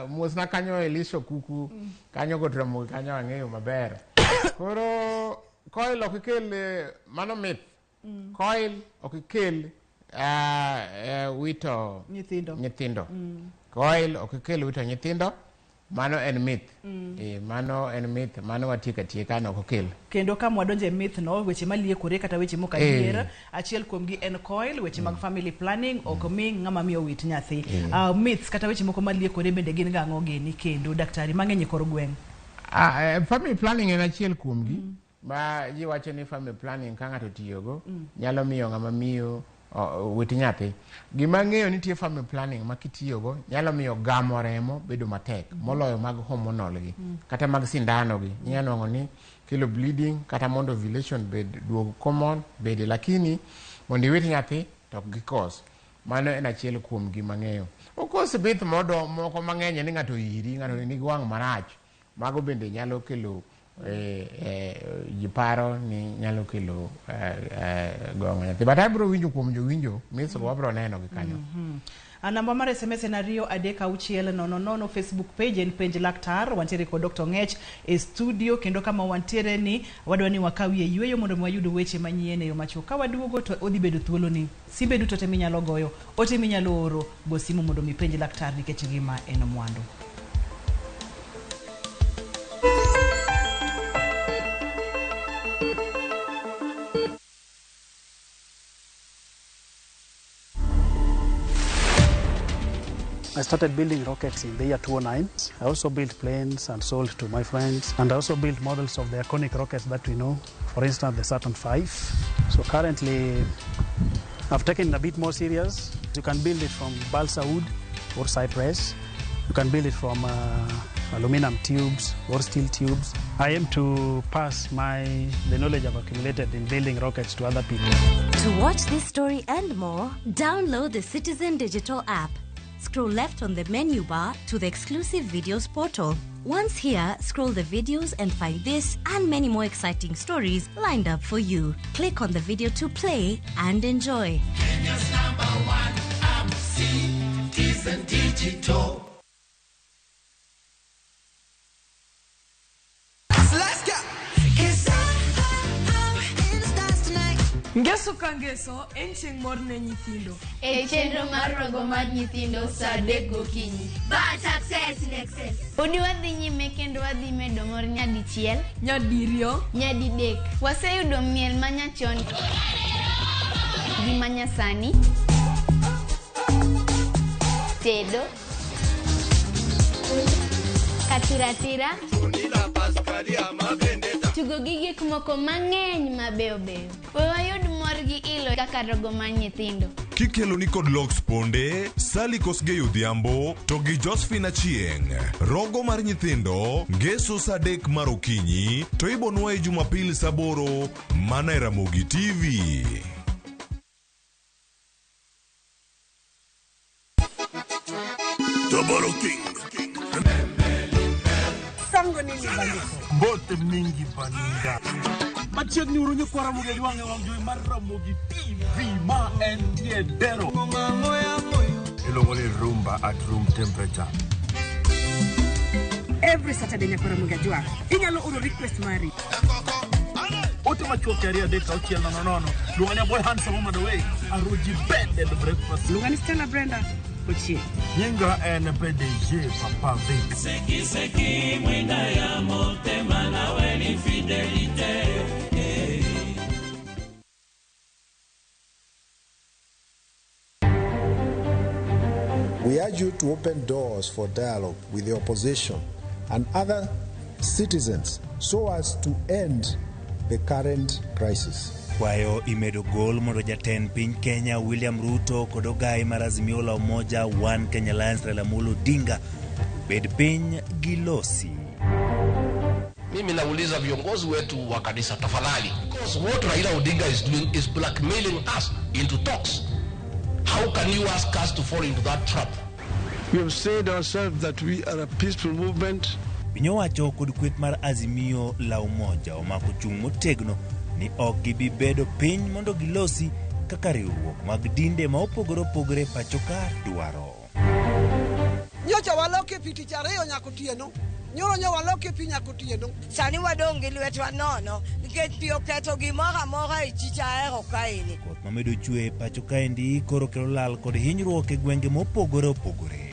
S2: Mosna kanyo Elisha Kuku kanyo Got Ramogi kanyo ang'eyo maber. Koro coil ok ikel mano myth. Coil ok ikel wito
S1: nyithindo.
S2: Nyithindo. Coil ok ikel wito nyithindo, mano en myth. Mano en myth, mano watieko atieka no ok okel.
S1: Kendo kama wadonje e myth no, weche maliekore kata weche mok adier, achiel kuomgi en coil, weche mag family planning ok mi ng'ama miyo wit nyathi. Myths kata weche moko maliekore bende gin gang'o gini kendo daktari mang'eny e kor gweng'?
S2: Family planning en achiel kuomgi. Ma ji wacho ni family planning ka ng'ato tiyogo nyalo miyo ng'ama miyo wit nyathi. Gima ang'eyo nitie family planning ma kitiyogo nyalo miyo gamo remo bedo matek moloyo mag hormonal gi kata mag sindano gi. Inyalo nwang'o ni kelo bleeding kata mondo ovulation bed duog common bede, lakini mondo iwit nyathi to ok gikos. Mano en achiel kuom gima ang'eyo. Okos bith modo moko mang'eny ni ng'ato iri, ng'ato nigi wang' marach. Mago bende nyalo kelo ji paro ni nyalo kelo gong'o nyathi. But abiro winjo kuom jowinjo, myths go wabiro neno gi kanyo.
S1: Namba mar SMS en 23600. Facebook page en Penj Laktar. Wantiere kod Dr. Ng'ech e studio kendo kama wantiere ni wadwa ni wakawie yueyo mondo mi wayud weche manyien e yo machuok. Ka waduogo to odhi bedo thuolo ni simbe duto te minyalo goyo, ote minyalo oro, go simu mondo mi penj laktar nikech ngima en mwandu.
S10: I started building rockets in the year 2009. I also built planes and sold to my friends. And I also built models of the iconic rockets that we know, for instance, the Saturn V. So currently, I've taken it a bit more serious. You can build it from balsa wood or cypress. You can build it from aluminum tubes or steel tubes. I aim to pass the knowledge I've accumulated in building rockets to other people.
S11: To watch this story and more, download the Citizen Digital app. Scroll left on the menu bar to the exclusive videos portal. Once here, scroll the videos and find this and many more exciting stories lined up for you. Click on the video to play and enjoy.
S12: Kenya's #1 app, Citizen Digital.
S4: Let's go.
S13: Ngeso ka ngeso en chieng' mor ne nyithindo.
S7: E chenro mar rogo mar nyithindo saa 3 gokinyi.
S14: Bad success in excess.
S7: Podi wadhi nyime kendo wadhi medo mor nyadichiel,
S13: nyadiriyo,
S7: nyadidek. Waseyudo miel manyachon gi manyasani, tedo, katiratira, tugo gi gik moko mang'eny mabeyo beyo. We wayud mor gi ilo kaka rogo mar nyithindo.
S15: Kikelo ni kod Lox Ponde, Sally Kosgei Odhiambo to gi Josephine Achieng'. Rogo mar nyithindo, ngeso saa 3 mar okinyi to ibonwae Jumapil saa 8 mana e Ramogi TV.
S16: Toboro King.
S17: Sango nini bandiko?
S16: Mbote mingi baninga. Machiegni uru nyikwa Ramogi Ajwang' e wang' jowi mar Ramogi TV ma entie Dero. Iluongo ni rumba at room temperature.
S17: Every Saturday nyakwa Ramogi Ajwang'. Inyalo oro request mari.
S16: Ote machuok 2 3 6 0 0. Luonga ni boy handsome woman away. Aruji bed and breakfast.
S17: Luonga ni Stella Brenda Ochieng'.
S16: Nyinga en PDG Papa Vic.
S18: Seki seki mwinda ya motema nawe ni fidelite.
S19: We urge you to open doors for dialogue with the opposition and other citizens so as to end the current crisis.
S20: Kwayo imedo gol mondo jatend piny Kenya William Ruto kod ogai mar Azimio la Umoja One Kenya Alliance Raila Amolo Odinga obed piny gilosi.
S21: Mimi nauliza viongozi wetu wa kanisa, tafadhali, because what Raila Odinga is doing is blackmailing us into talks. How can you ask us to fall into that trap?
S22: We have said ourselves that we are a peaceful movement.
S20: Piny owacho kod kweth mar Azimio la Umoja omako chung' motegno ni ok gibi bedo piny mondo gilosi kaka riwruok mag dinde ma opogore opogore pacho ka dwaro.
S23: Nyocha waloke pi tich ariyo nyaka otieno. Nyoro nyo waloke pi nyaka otieno.
S24: Sani wadong' gi lwetwa nono nikech pi oketho gimoro amora e chich Ahero kaeni.
S20: Koth mamedo chwe e pacho kaendi koro kelo lal kod hinyruok e gwenge mopogore opogore.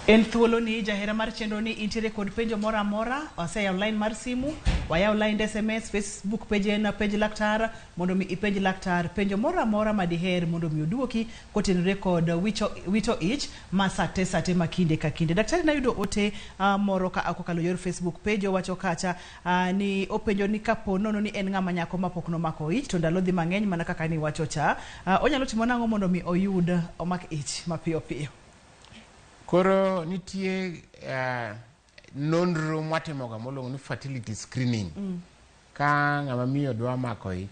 S1: En thuolo ni jahera mar chenro ni intiere kod penjo moro amora, waseyawo line mar simu, wayawo line SMS, Facebook page en penj laktar, mondo mi ipenj laktar penjo moro amora ma diher mondo mi oduoki kotenore kod wito ich ma sate sate ma kinde ka kinde. Daktari nayudo ote moro ka kokalo yor Facebook page owacho kacha ni openjo ni kapo nono ni en ng'ama nyako mapok nomako ich to ndalo dhi mang'eny mana kaka ni wacho cha, onyalo timo nang'o mondo mi oyud omak ich mapiyo piyo?
S2: Koro nitie nonro mwatimoga moluongo ni fertility screening. Ka ng'ama miyo dwa mako ich.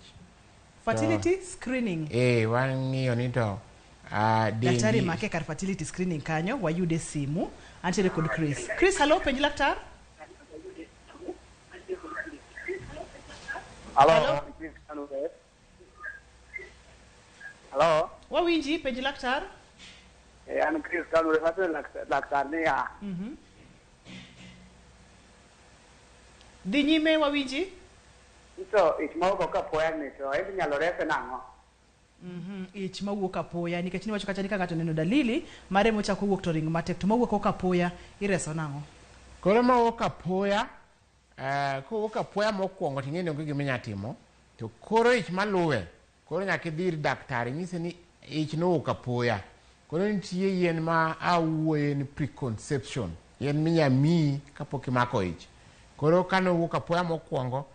S1: Fertility screening.
S2: Wang'iyo ni to
S1: daktari make kar fertility screening kanyo wayude simu. Antiere kod Chris. Chris, hello, penj laktar.
S25: Hello. Hello.
S1: Wawinji, penj laktar.
S25: An Chris Kanure laktar niya.
S1: Dhi nyime wawinji.
S25: To ich mawuok apoya ni to en inyalo rese nang'o?
S1: Ich mawuok apoya nikech niwacho kacha ni ka ng'ato oneno dalili mare mochako wuok to ring matek to mawuok ok apoya ireso nang'o?
S2: Koro mawuok apoya, kowuok apoya mokwongo ting'e ni onge gima inya timo, to koro ich maluwe koro nyaka idhi ir daktari nyise ni ich nowuok apoya. Koro nitie yien ma awuoye ni preconception, yien minya miyi kapok imako ich. Koro kanowuok apoya mokwongo,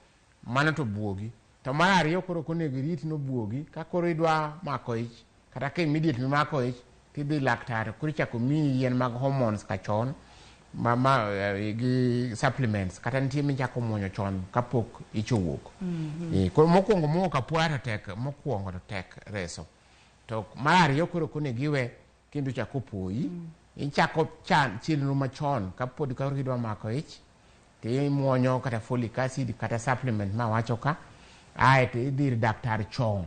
S2: mano to buogi. To mar ariyo koro ok onego irit nobuogi, ka koro idwa mako ich, kata ka immediate mimako ich, tidhi laktar, koro ichako miyi yien mag hormones ka chon, gi supplements, kata nitie michako muonyo chon kapok ich owuok. Koro mokwongo mowuok apoya to tek, mokwongo to tek reso. To mar ariyo koro ok onego iwe kendo chako poyi, ichako chenro machon kapod koro idwa mako ich, timuonyo kata folic acid kata supplement mawacho ka, aeto idhi ir daktar chon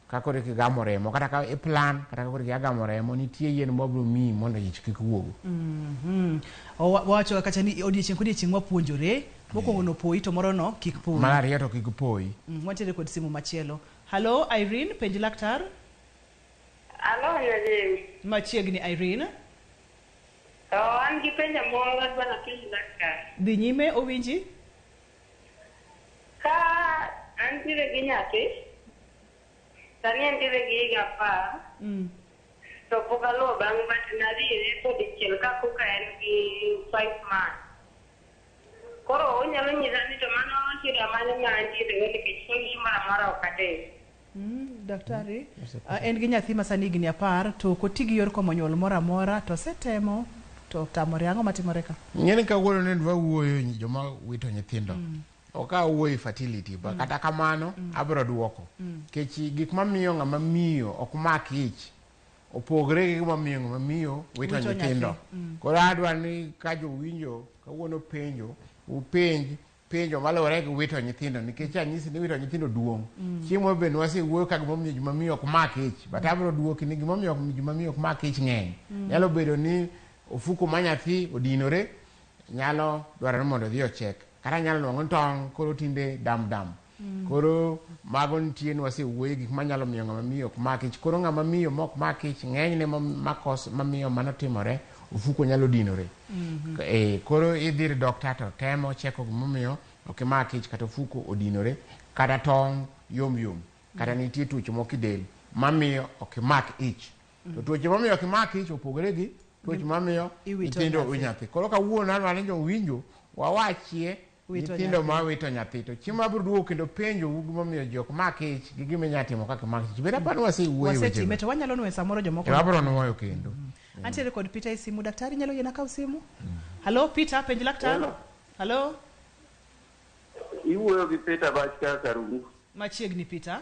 S2: ka koro kigamo remo, kata ka iplan, kata ka koro kia gamo remo, nitie yien mabiro miyi mondo ich kik wuog.
S1: Wawacho kacha ni odiechieng' kodiechieng' wapuonjore, mokwongo no poyi to moro no kik poyi.
S2: Mar ariyo to kik poyi.
S1: Wantiere kod simu machielo. Hello Irene, penj laktar.
S26: Alo, Nyajemi.
S1: Machiegni Irene.
S26: An gi penjo moro adwa napenj laktar.
S1: Dhi nyime owinji.
S26: Ka antiere gi nyathi, sani antiere gi higa 10, to pok aluwo bang' but nadhi e dichiel ka koka en gi 5 months. Koro onyalo nyisa ni to mano shida mane ma antiere go nikech gimoro amora ok atim.
S1: Daktari, en gi nyathi ma sani higni 10 to ok oti gi yor komo nyuol moro amora to osetemo to otamore. Ang'o matimore ka?
S2: Ing'eni kawuono ne dwa wuoyo joma wito nyithindo. Ok awuoyo fertility, but kata kamano abiro duoko. Nikech gik mamiyo ng'ama miyo ok mak ich opogre gi gik mamiyo ng'ama miyo wito nyithindo. Koro adwa ni ka jowinjo kawuono penjo, upenj penjo maluwore gi wito nyithindo, nikech anyisi ni wito nyithindo duong'. Chieng' moro bende wasewuoyo ka gimomiyo joma miyo ok mak ich, but abiro duoki ni gimomiyo joma miyo ok mak ich ng'eny. Nyalo bedo ni ofuko ma nyathi odinore, nyalo dwarore mondo odhi ochek, kata nyalo nwang'o tong' koro tinde dam dam. Koro mago nitie ni wasewuoyo gik manyalo miyo ng'ama miyo ok mak ich. Koro ng'ama miyo mok mak ich ng'enyne mamiyo mano timore ofuko nyalo dinore. Koro idhi ir doctor to temo cheko gimomiyo ok imak ich kata ofuko odinore kata tong' yom yom kata nitie tuoche moko e del mamiyo ok imak ich. To tuoche mamiyo ok imak ich opogore gi tuoche mamiyo
S1: Iwito
S2: nyithindo
S1: nyathi.
S2: wi nyathi. Koro kawuono adwa ni jowinjo wawachie
S1: Wito
S2: nyithindo
S1: nyathi.
S2: ma wito nyathi to chieng' mabiro duogo kendo penjou gimomiyo ji ok mak ich gi gima inyalo timo kaka imak ich. Bende aparo ni wasewuoyo e
S1: Wasetime
S2: wechego.
S1: to wanyalo nuoyo samoro jomoko.
S2: To wabiro nuoyo kendo.
S1: Antiere kod Peter e simu. Daktari nyalo yiena kaw simu? Halo Peter, penj laktar.
S3: Hello.
S1: Halo,
S3: Iwuoyo gi Peter Bach kaka Karungu.
S1: machiegni Peter.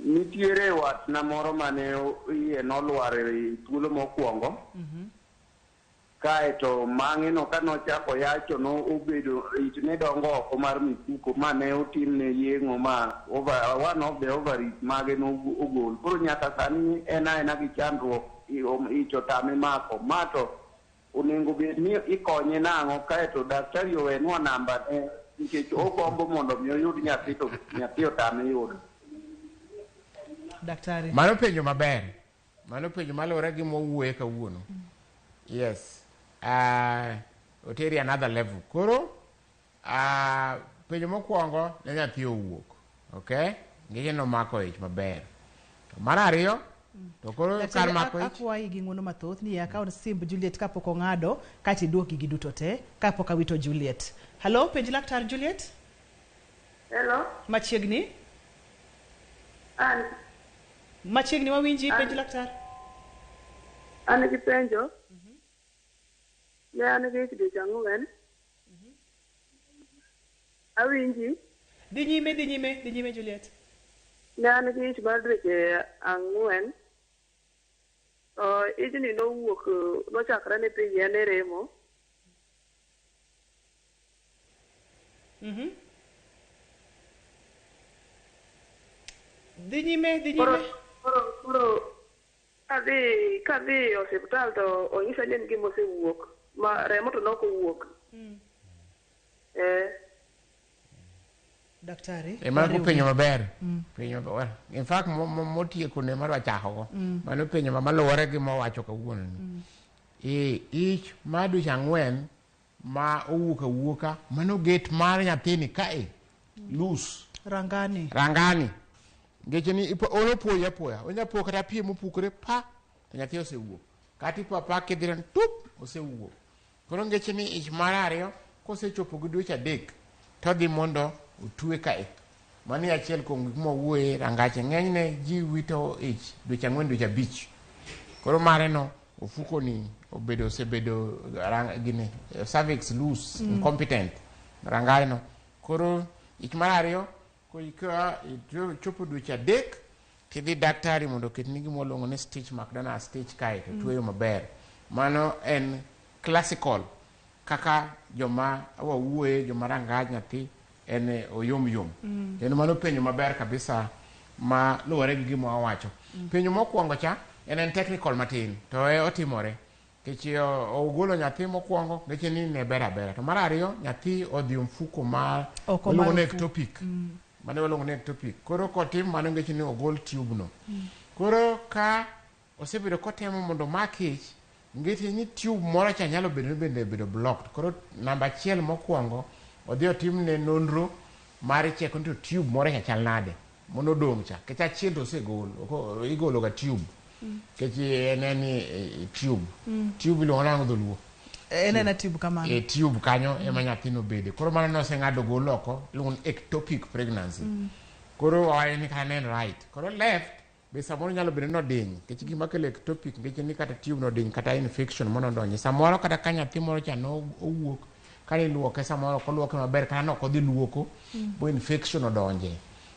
S3: Nitiere watna moro mane iye nolwar e thuolo mokwongo. Kaeto bang'e no kanochako yacho no obedo ich ne dongo oko mar mifuko ma ne otimne yeng'o ma over, one of the ovaries mage no ogol. Koro nyaka sani en aena gi chandruok ich otame mako. Ma to onego bed ni ikonye nang'o kaeto daktari owenwa namba ne nikech ogombo mondo mi oyud nyathi to nyathi otame yudo.
S1: Daktari.
S2: Mano penjo maber. Mano penjo maluwore gi mwawuoye kawuono. Yes. Oteri another level. Koro penjo mokwongo ne nyathi owuok. Okay? Nikech nomako ich maber. To mar ariyo to koro kar
S1: Daktari,
S2: mako ich
S1: akwayi gi ng'uono mathoth ni akaw simb Juliet kapok ong'ado kaeto iduok gigi duto te kapok awito Juliet. Halo, penj laktar Juliet.
S26: Hello.
S1: Machiegni.
S26: An
S1: Machiegni wawinji, penj laktar.
S26: An gi penjo. Ne an gi ich dweche 4. Awinji.
S1: Dhi nyime, dhi nyime, dhi nyime Juliet.
S26: Ne an gi ich mar dweche 4. To ijni nowuok nochakre ni piny ne remo.
S1: Dhi nyime, dhi nyime.
S26: Koro kadhi e osiptal to onyisa ni en gima osewuok. Ma remo to nok owuok.
S1: Daktari.
S2: Mano penjo maber. Penjo maber. In fact motieko ne madwa chako go. Mano penjo ma maluwore gi mowacho kawuono ni. Ich mar dweche 4 ma owuok awuoka mano gate mar nyathini kae loose.
S1: Rangani.
S2: Rangani. Nikech ni onopoyi apoya. Onya po kata pi mopukore pa to nyathi osewuok. Kata ipo apa kidhire tup osewuok. Koro nikech ni ich mar ariyo kosechopo gi dweche 3 to dhi mondo otwe kae. Mano achiel kuom gik mwawuoye rangache. Ng'enyne ji wito ich dweche 4 dweche 5. Koro mare no ofuko ni obedo osebedo gini cervix loose, incompetent. Rangae no. Koro ich mar ariyo ka chopo dweche 3 tidhi daktari mondo oketni gima waluongo ni stitch McDonald stitch kae to tweyo maber. Mano en classical kaka joma wawuoye joma rangaj nyathi en oyom yom. Kendo mano penjo maber kabisa ma luwore gi gima wawacho. Penjo mokwongo cha en technical matin to otimore. Nikech ogolo nyathi mokwongo nikech ni ne ber abera. To mar ariyo nyathi odhi mfuko mar waluongo ni ectopic. Mano waluongo ni ectopic. Koro kotim mano nikech ni ogol tube no. Koro ka osebedo kotemo mondo omak ich nikech ni tube moro cha nyalo bedo ni bende obedo blocked. Koro namba 1 mokwongo odhi otimne nonro mar cheko ni to tube moro cha chal nade mondo odong' cha. Nikech achiel to osegol, igolo ga tube. Nikech en tube. Tube iluongo nang'o dholuo?
S1: En ena tube kamano.
S2: E tube kanyo ema nyathino bede. Koro mano noseng'ado gol oko iluongo ni ectopic pregnancy. Koro wawacho ni kata ne en right. Koro left be samoro nyalo bedo ni odiny. Nikech gima kelo ectopic nikech ni kata tube nodiny kata infection mondo odonje. Samoro kata ka nyathi moro cha no owuok kane iluoke samoro ok oluoke maber kata nok odhi luoko bo infection odonje.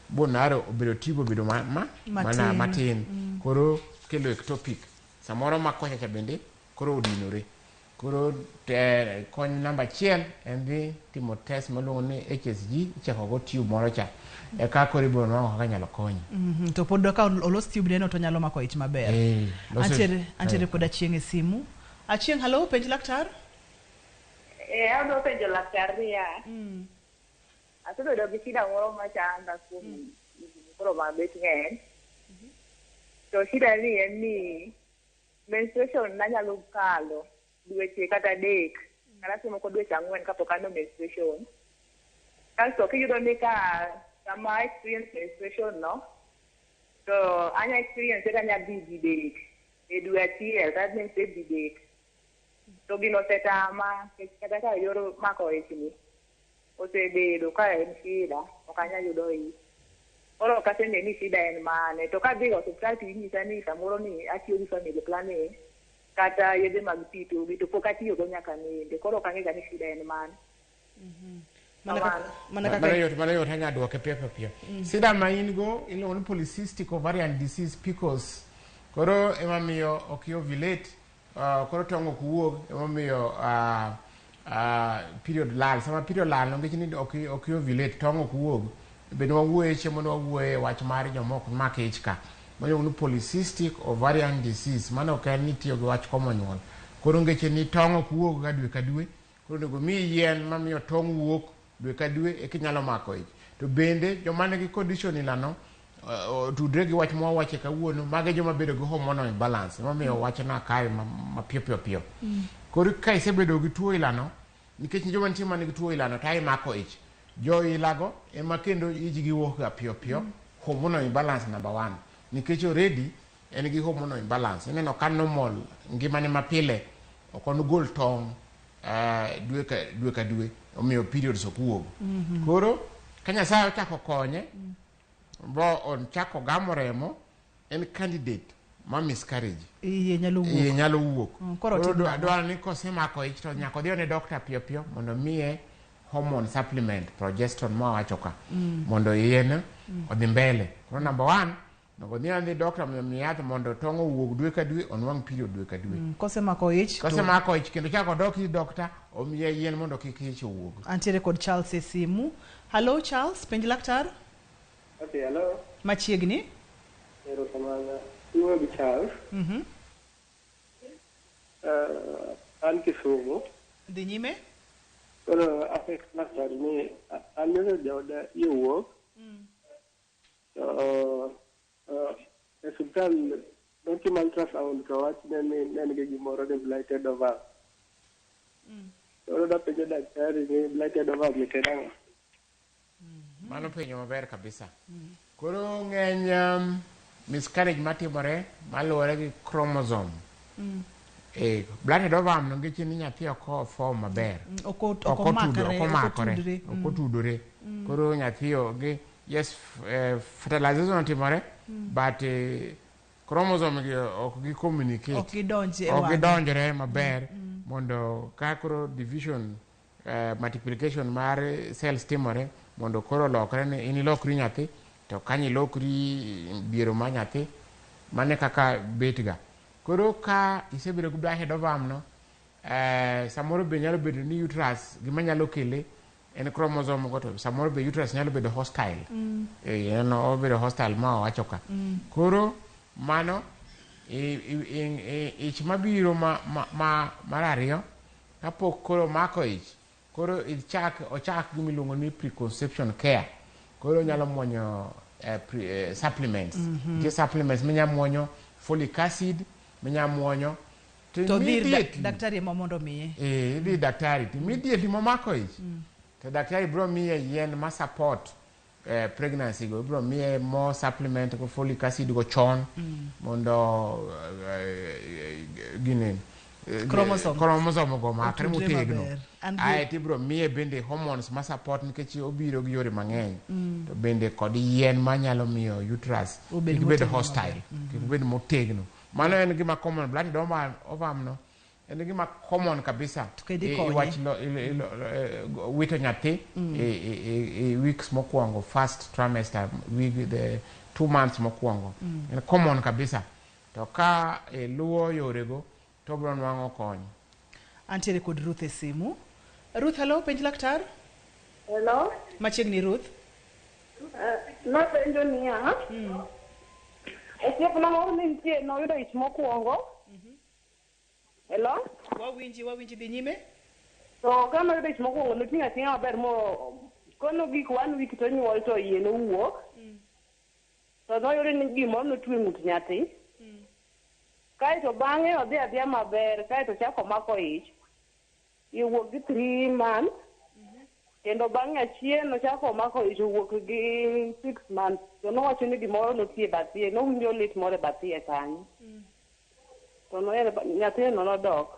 S2: Bo naro obedo tube obedo
S1: Matin.
S2: matin. Koro kelo ectopic. Samoro ma kocha cha bende koro odinore. Koro kony namba 1 en dhi timo test miluongo ni HSG icheko go tube moro cha. Eka koro ibiro nwang'o kaka inyalo konyi.
S1: To pod ka olos tube neno to nyalo mako ich maber. Antiere kod Achieng' e simu. Achieng', hello, penj laktar.
S5: Adwa penjo laktar niya. Asebedo gi shida moro machanda kuom higni koro mabet ng'eny. To shida ni en ni Menstruation nanyalo kalo dweche kata 3 kata seche moko dweche 4 kapok aneno menstruation. Kasto kiyudo ni ka sama experience menstruation no, to anya experience kata anya dhi didek e dwe achiel kata menstruate didek. To gino osetama nikech kata ka yor mako ichni osebedo ka en shida, ok anyal yudo ich. Koro ok aseng'eyo ni shida en mane. To kadhi e osiptal to inyisa ni samoro ni atiyo gi family planning kata yedhe mag pi to gi to pok atiyogo nyaka nende. Koro ok ang'e ga ni shida en mane.
S1: Mana kaka
S2: Mano yot, mano yot anya duoke piyo piyo piyo. Sida ma in go iluongo ni polycystic ovarian disease PCOS. Koro ema miyo ok ovulate, koro tong' ok wuog, ema miyo period lal. Sama period lal no nikech ni ok ovulate, tong' ok wuog. Bende wawuoye chiemo ne wawuoye wach mar joma ok mak ich ka. Miluongo ni polycystic ovarian disease. Mano ok en ni tiyo gi wach komo nyuol. Koro ngeche ni tong' ok wuog ga dwe ka dwe. Koro onego miyi yien mamiyo tong' wuok dwe ka dwe eka inyalo mako ich. To bende joma nigi condition ilano otudre gi wach mwawache kawuono, mage joma bedo gi hormonal imbalance. Emomiyo wachno akawe ma piyo piyo piyo. Koro ka isebedo gi tuo ilano, nikech joma nitie man gi tuo ilano to imako ich. Jo ilago ema kendo ijgi wuok ga piyo piyo. Hormonal imbalance number 1. Nikech already en gi hormonal imbalance. Ineno ka normal ngimane mapile ok onogol tong' dwe ka dwe, omiyo periods ok wuog. Koro ka Nyasaye ochako konye, bo ochako gamo remo, en candidate ma miscarriage.
S1: Iye nyalo wuok.
S2: Iye nyalo wuok.
S1: Koro
S2: Koro
S1: otim nang'o?
S2: dwaro ni kosemako ich to nyaka odhi one doctor piyo piyo mondo miye hormone supplement, progesterone mwawacho ka, mondo iye no odhi mbele. Koro number 1, onego odhi one doctor mondo omiye yath mondo tong' owuog dwe ka dwe, onwang' period dwe ka dwe.
S1: Kosemako ich to
S2: Kosemako ich kendo chako odok ir doctor, omiye yien mondo kik ich owuog.
S1: Antiere kod Charles e simu. Hello Charles, penj laktar.
S6: Okay, hello.
S1: Machiegni.
S6: Erokamano. Iwuoyo gi Charles. An Kisumu.
S1: Dhi nyime.
S6: Koro apenjo laktar ni an nyocha jaoda iye owuok. To e osiptal notimo ultrasound to wachne ni ne en gi gimoro ni blighted ovum. Koro napenjo daktari ni blighted ovum ni en ang'o?
S2: Mano penjo maber kabisa. Koro ng'eny miscarriage matimore maluwore gi chromosome. Blighted ovum no nikech ni nyathi ok form maber.
S1: Ok
S2: Ok
S1: omakore,
S2: ok omakore,
S1: ok otudre.
S2: ok otudore. Koro nyathi onge, yes, fertilization otimore, but chromosome gi ok gi communicate.
S1: Ok gidonj e
S2: Ok
S1: wang'e.
S2: gidonjre maber mondo ka koro division, multiplication mar cells timore mondo koro olokre ni in ilokri nyathi to kanyo ilokri biero mar nyathi, mano e kaka bet ga. Koro ka isebedo gi blighted ovum no, samoro be nyalo bedo ni uterus gima nyalo kele en chromosome go, to samoro be uterus nyalo bedo hostile. En obedo hostile ma owacho ka. Koro mano ich mabiro mar ariyo kapok koro mako ich, koro ochak gima iluongo ni preconception care. Koro nyalo muonyo supplements. Nitie supplements minya muonyo folic acid, minya muonyo to
S1: To dhi ir
S2: immediately
S1: daktari ema mondo omiye.
S2: Idhi daktari to immediately momako ich, to daktari biro miye yien ma support pregnancy go, ibiro miye more supplement go folic acid go chon mondo gini
S1: Chromosome.
S2: chromosome go makre
S1: Otudre
S2: motegno.
S1: maber. An gi-
S2: Ae to ibiro miye bende hormones ma support nikech obiro gi yore mang'eny. To bende kod yien manyalo miyo uterus
S1: Obed
S2: kik bed
S1: motegno
S2: hostile, kik bed motegno. Mano en gima common, blighted ovum no en gima common kabisa.
S1: To kendo
S2: I
S1: ikonye.
S2: wach wito nyathi e weeks mokwongo, first trimester, week, the 2 months mokwongo. En common kabisa. To ka iluwo yorego to obiro nwang'o kony.
S1: Antiere kod Ruth e simu. Ruth, hello, penj laktar.
S8: Hello.
S1: Machiegni Ruth.
S8: Napenjo niya, osiepna moro ne nitie, noyudo ich mokwongo. Hello?
S1: Wawinji, dhi nyime.
S8: To ka noyudo ich mokwongo, noting'o ating'a maber mo kono gik 1 week to nyuol to iye nowuok. To noyudo ni gimoro notwe ng'ut nyathi. Kaeto bang'e odhi adhiya maber, kaeto chako mako ich. Iwuok gi 3 months. Kendo bang'e achien ochako omako ich owuok gi 6 months. To nowacho ni gimoro nitie e bath iye, nowinjo lit moro e bath iye kanyo. To noyero nyathino nodok.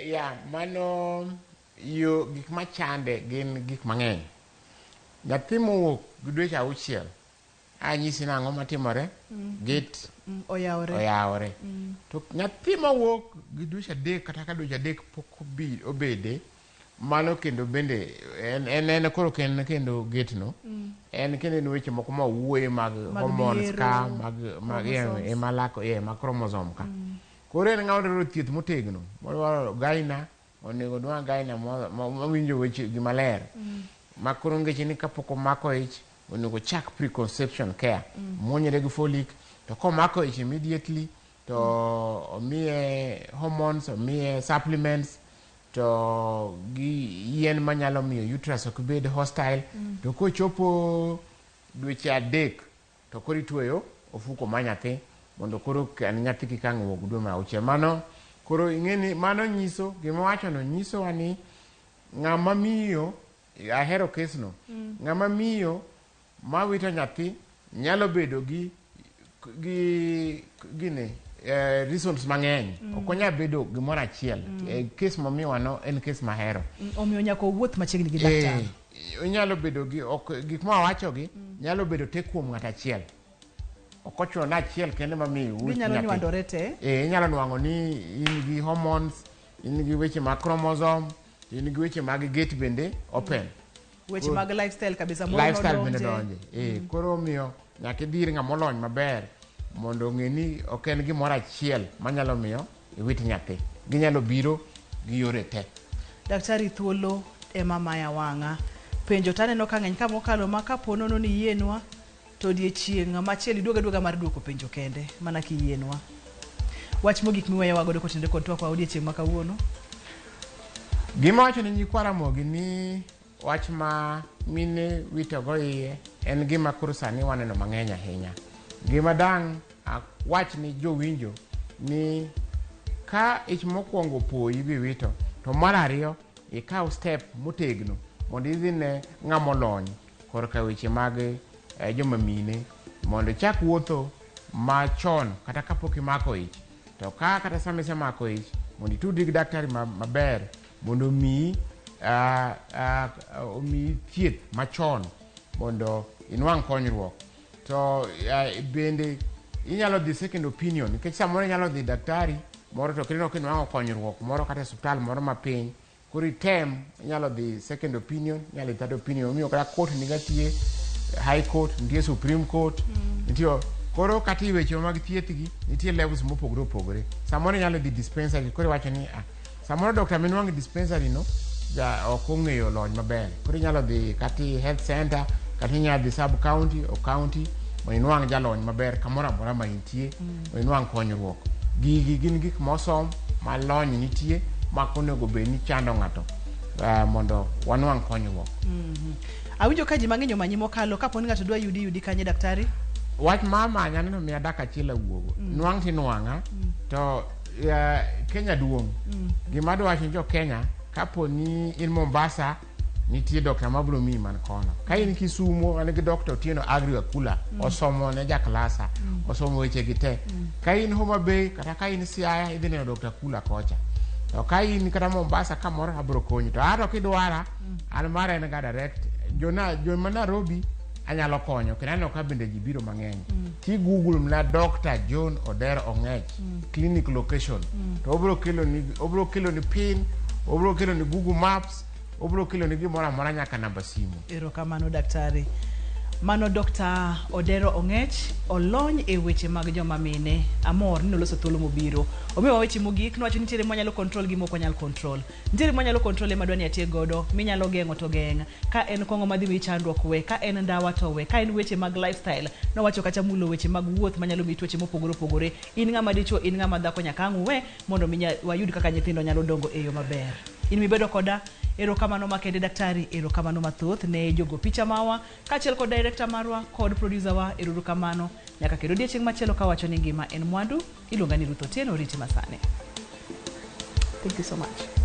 S2: Ya, mano yo gik machande gin gik mang'eny. Nyathi mowuok gi dweche 6, anyisi nang'o matimore? Gate
S1: Oyawore.
S2: oyawore. To nyathi mawuok gi dweche 3 kata ka dweche 3 pok obede, mano kendo bende en koro ok en kendo gate no. En kendo en weche moko ma wuoye mag hormones ka, mag ema lako, mag chromosome ka. Koro en ng'ama dwaro thieth motegno, modwaro gyna, onego odwar gyna mawinjo weche gi maler. Ma koro ngeche ni kapok omako ich, onego chak preconception care. Muonyre gi folic, to komako ich immediately, to omiye hormones, omiye supplements, to gi yien manyalo miyo uterus ok bed hostile. To kochopo dweche 3, to koro itweyo ofuko mar nyathi, mondo koro en nyathi kik ang' wuog dwe mar 6. Mano koro ing'e ni mano nyiso, gima wachono nyisowa ni ng'ama miyo, ahero case no, ng'ama miyo mawito nyathi nyalo bedo gi gine reasons mang'eny. Ok onyal bedo gimoro achiel. Case momiwa no en case mahero.
S1: Omiyo nyaka owuoth machiegni gi daktari.
S2: Inyalo bedo gi ok gik ma wawachogi nyalo bedo te kuom ng'at achiel. Ok ochuno ni achiel kende mamiyo iwit
S1: Ginyalo
S2: nyathi.
S1: nywandore te.
S2: Inyalo nwang'o ni in gi hormones, in gi weche mag chromosome, in gi weche mag gate bende open.
S1: Weche mag lifestyle kabisa moro
S2: Lifestyle bende
S1: nodonje.
S2: donje. Koro omiyo nyaka idhi ir ng'ama olony maber mondo ong'e ni ok en gimoro achiel manyalo miyo iwit nyathi. Ginyalo biro gi yore te.
S1: Daktari, thuolo ema maya wang'a. Penjo taneno ka ng'eny ka mokalo ma kapo nono ni yienwa to odiechieng' machielo iduoga duoga mar duoko penjo kende mana kiyienwa. Wach mogik miweyowa godo kotenore kod twak wa odiechieng' ma kawuono.
S2: Gima wacho ni nyikwa Ramogi ni wach ma mine witogo iye en gima koro sani waneno mang'eny ahinya. Gima dang' wach ni jowinjo ni ka ich mokwongo opoyi biwito, to mar ariyo ikaw step motegno mondo idhi ne ng'ama olony korka weche mag joma mine mondo ichak wuotho machon kata kapok imako ich. To ka kata sama isemako ich mondo itudri gi daktari maber mondo omiyi thieth machon mondo inwang' konyruok. To bende inyalo dhi second opinion, nikech samoro inyalo dhi daktari moro to kineno kinwang'o konyruok moro kata e osiptal moro mapiny, koro item, inyalo dhi second opinion, inyalo dhi third opinion. Omiyo kata court niga tie, high court, nitie supreme court, nitie koro kata e weche mag thieth gi nitie levels mopogore opogore. Samoro inyalo dhi dispensary, koro iwacho ni samoro doctor minwang'o e dispensary no ja ok ong'eyo lony maber, koro inyalo dhi kata e health center, kata inyalo dhi sub county o county mondo inwang' jalony maber kamoro amora ma intie, mondo inwang' konyruok. Gigi gin gik mosom ma lony nitie ma ok onego bed ni chando ng'ato mondo wanwang' konyruok.
S1: Awinjo ka ji mang'eny omanyi mokalo, kapo ni ng'ato dwa yudi, yudi kanye daktari?
S2: Wach ma manya neno miya dak achiel awuogo. Nwang' tinwang'a, to Kenya duong'. Gima adwa wacho ni jo Kenya, kapo ni in Mombasa, nitie doctor mabiro miyi man kono. Ka in Kisumo, an gi Dr. Otieno Agri Akula, osomo ne jaklasa, osomo weche gi te. Ka in Homa Bay, kata ka in Siaya, idhi neno Dr. Akula kocha. To ka in kata Mombasa kamoro abiro konyi. To ato kidwara, an mara en ga direct. Joma Nairobi anyalo konyo, kendo aneno ka bende ji biro mang'eny. Ti Google mana Dr. John Odero Ong'ech, clinic location. To obiro kelo ni pin, obiro kelo ni Google Maps, obiro kelo ni gimoro amora nyaka namba simu.
S1: Erokamano daktari. Mano Dr. Odero Ong'ech olony e weche mag joma mine. Amor ni noloso thuolo mobiro. Omiwa weche mogik, nowacho ni nitiere mwanyalo control gi mok wanyal control. Nitiere mwanyalo control ema dwa ni atiek godo, minyalo geng'o to geng'. Ka en kong'o madhi miyi chandruok we, ka en ndawa to we, ka en weche mag lifestyle, nowacho kacha mulo weche mag wuoth manyalo miyi tuoche mopogore opogore. In ng'ama dichuo, in ng'ama dhako nyaka ang' uwe mondo mi wayud kaka nyithindo nyalo dongo e yo maber. In mibedo koda Erokamano makende daktari, erokamano mathoth ne jogo picha mawa kaachiel kod director marwa kod producer wa, erokamano. Nyaka kendo odiechieng' machielo kawacho ni ngima en mwandu, iluonga ni Ruth Otieno, oriti masani. Thank you so much.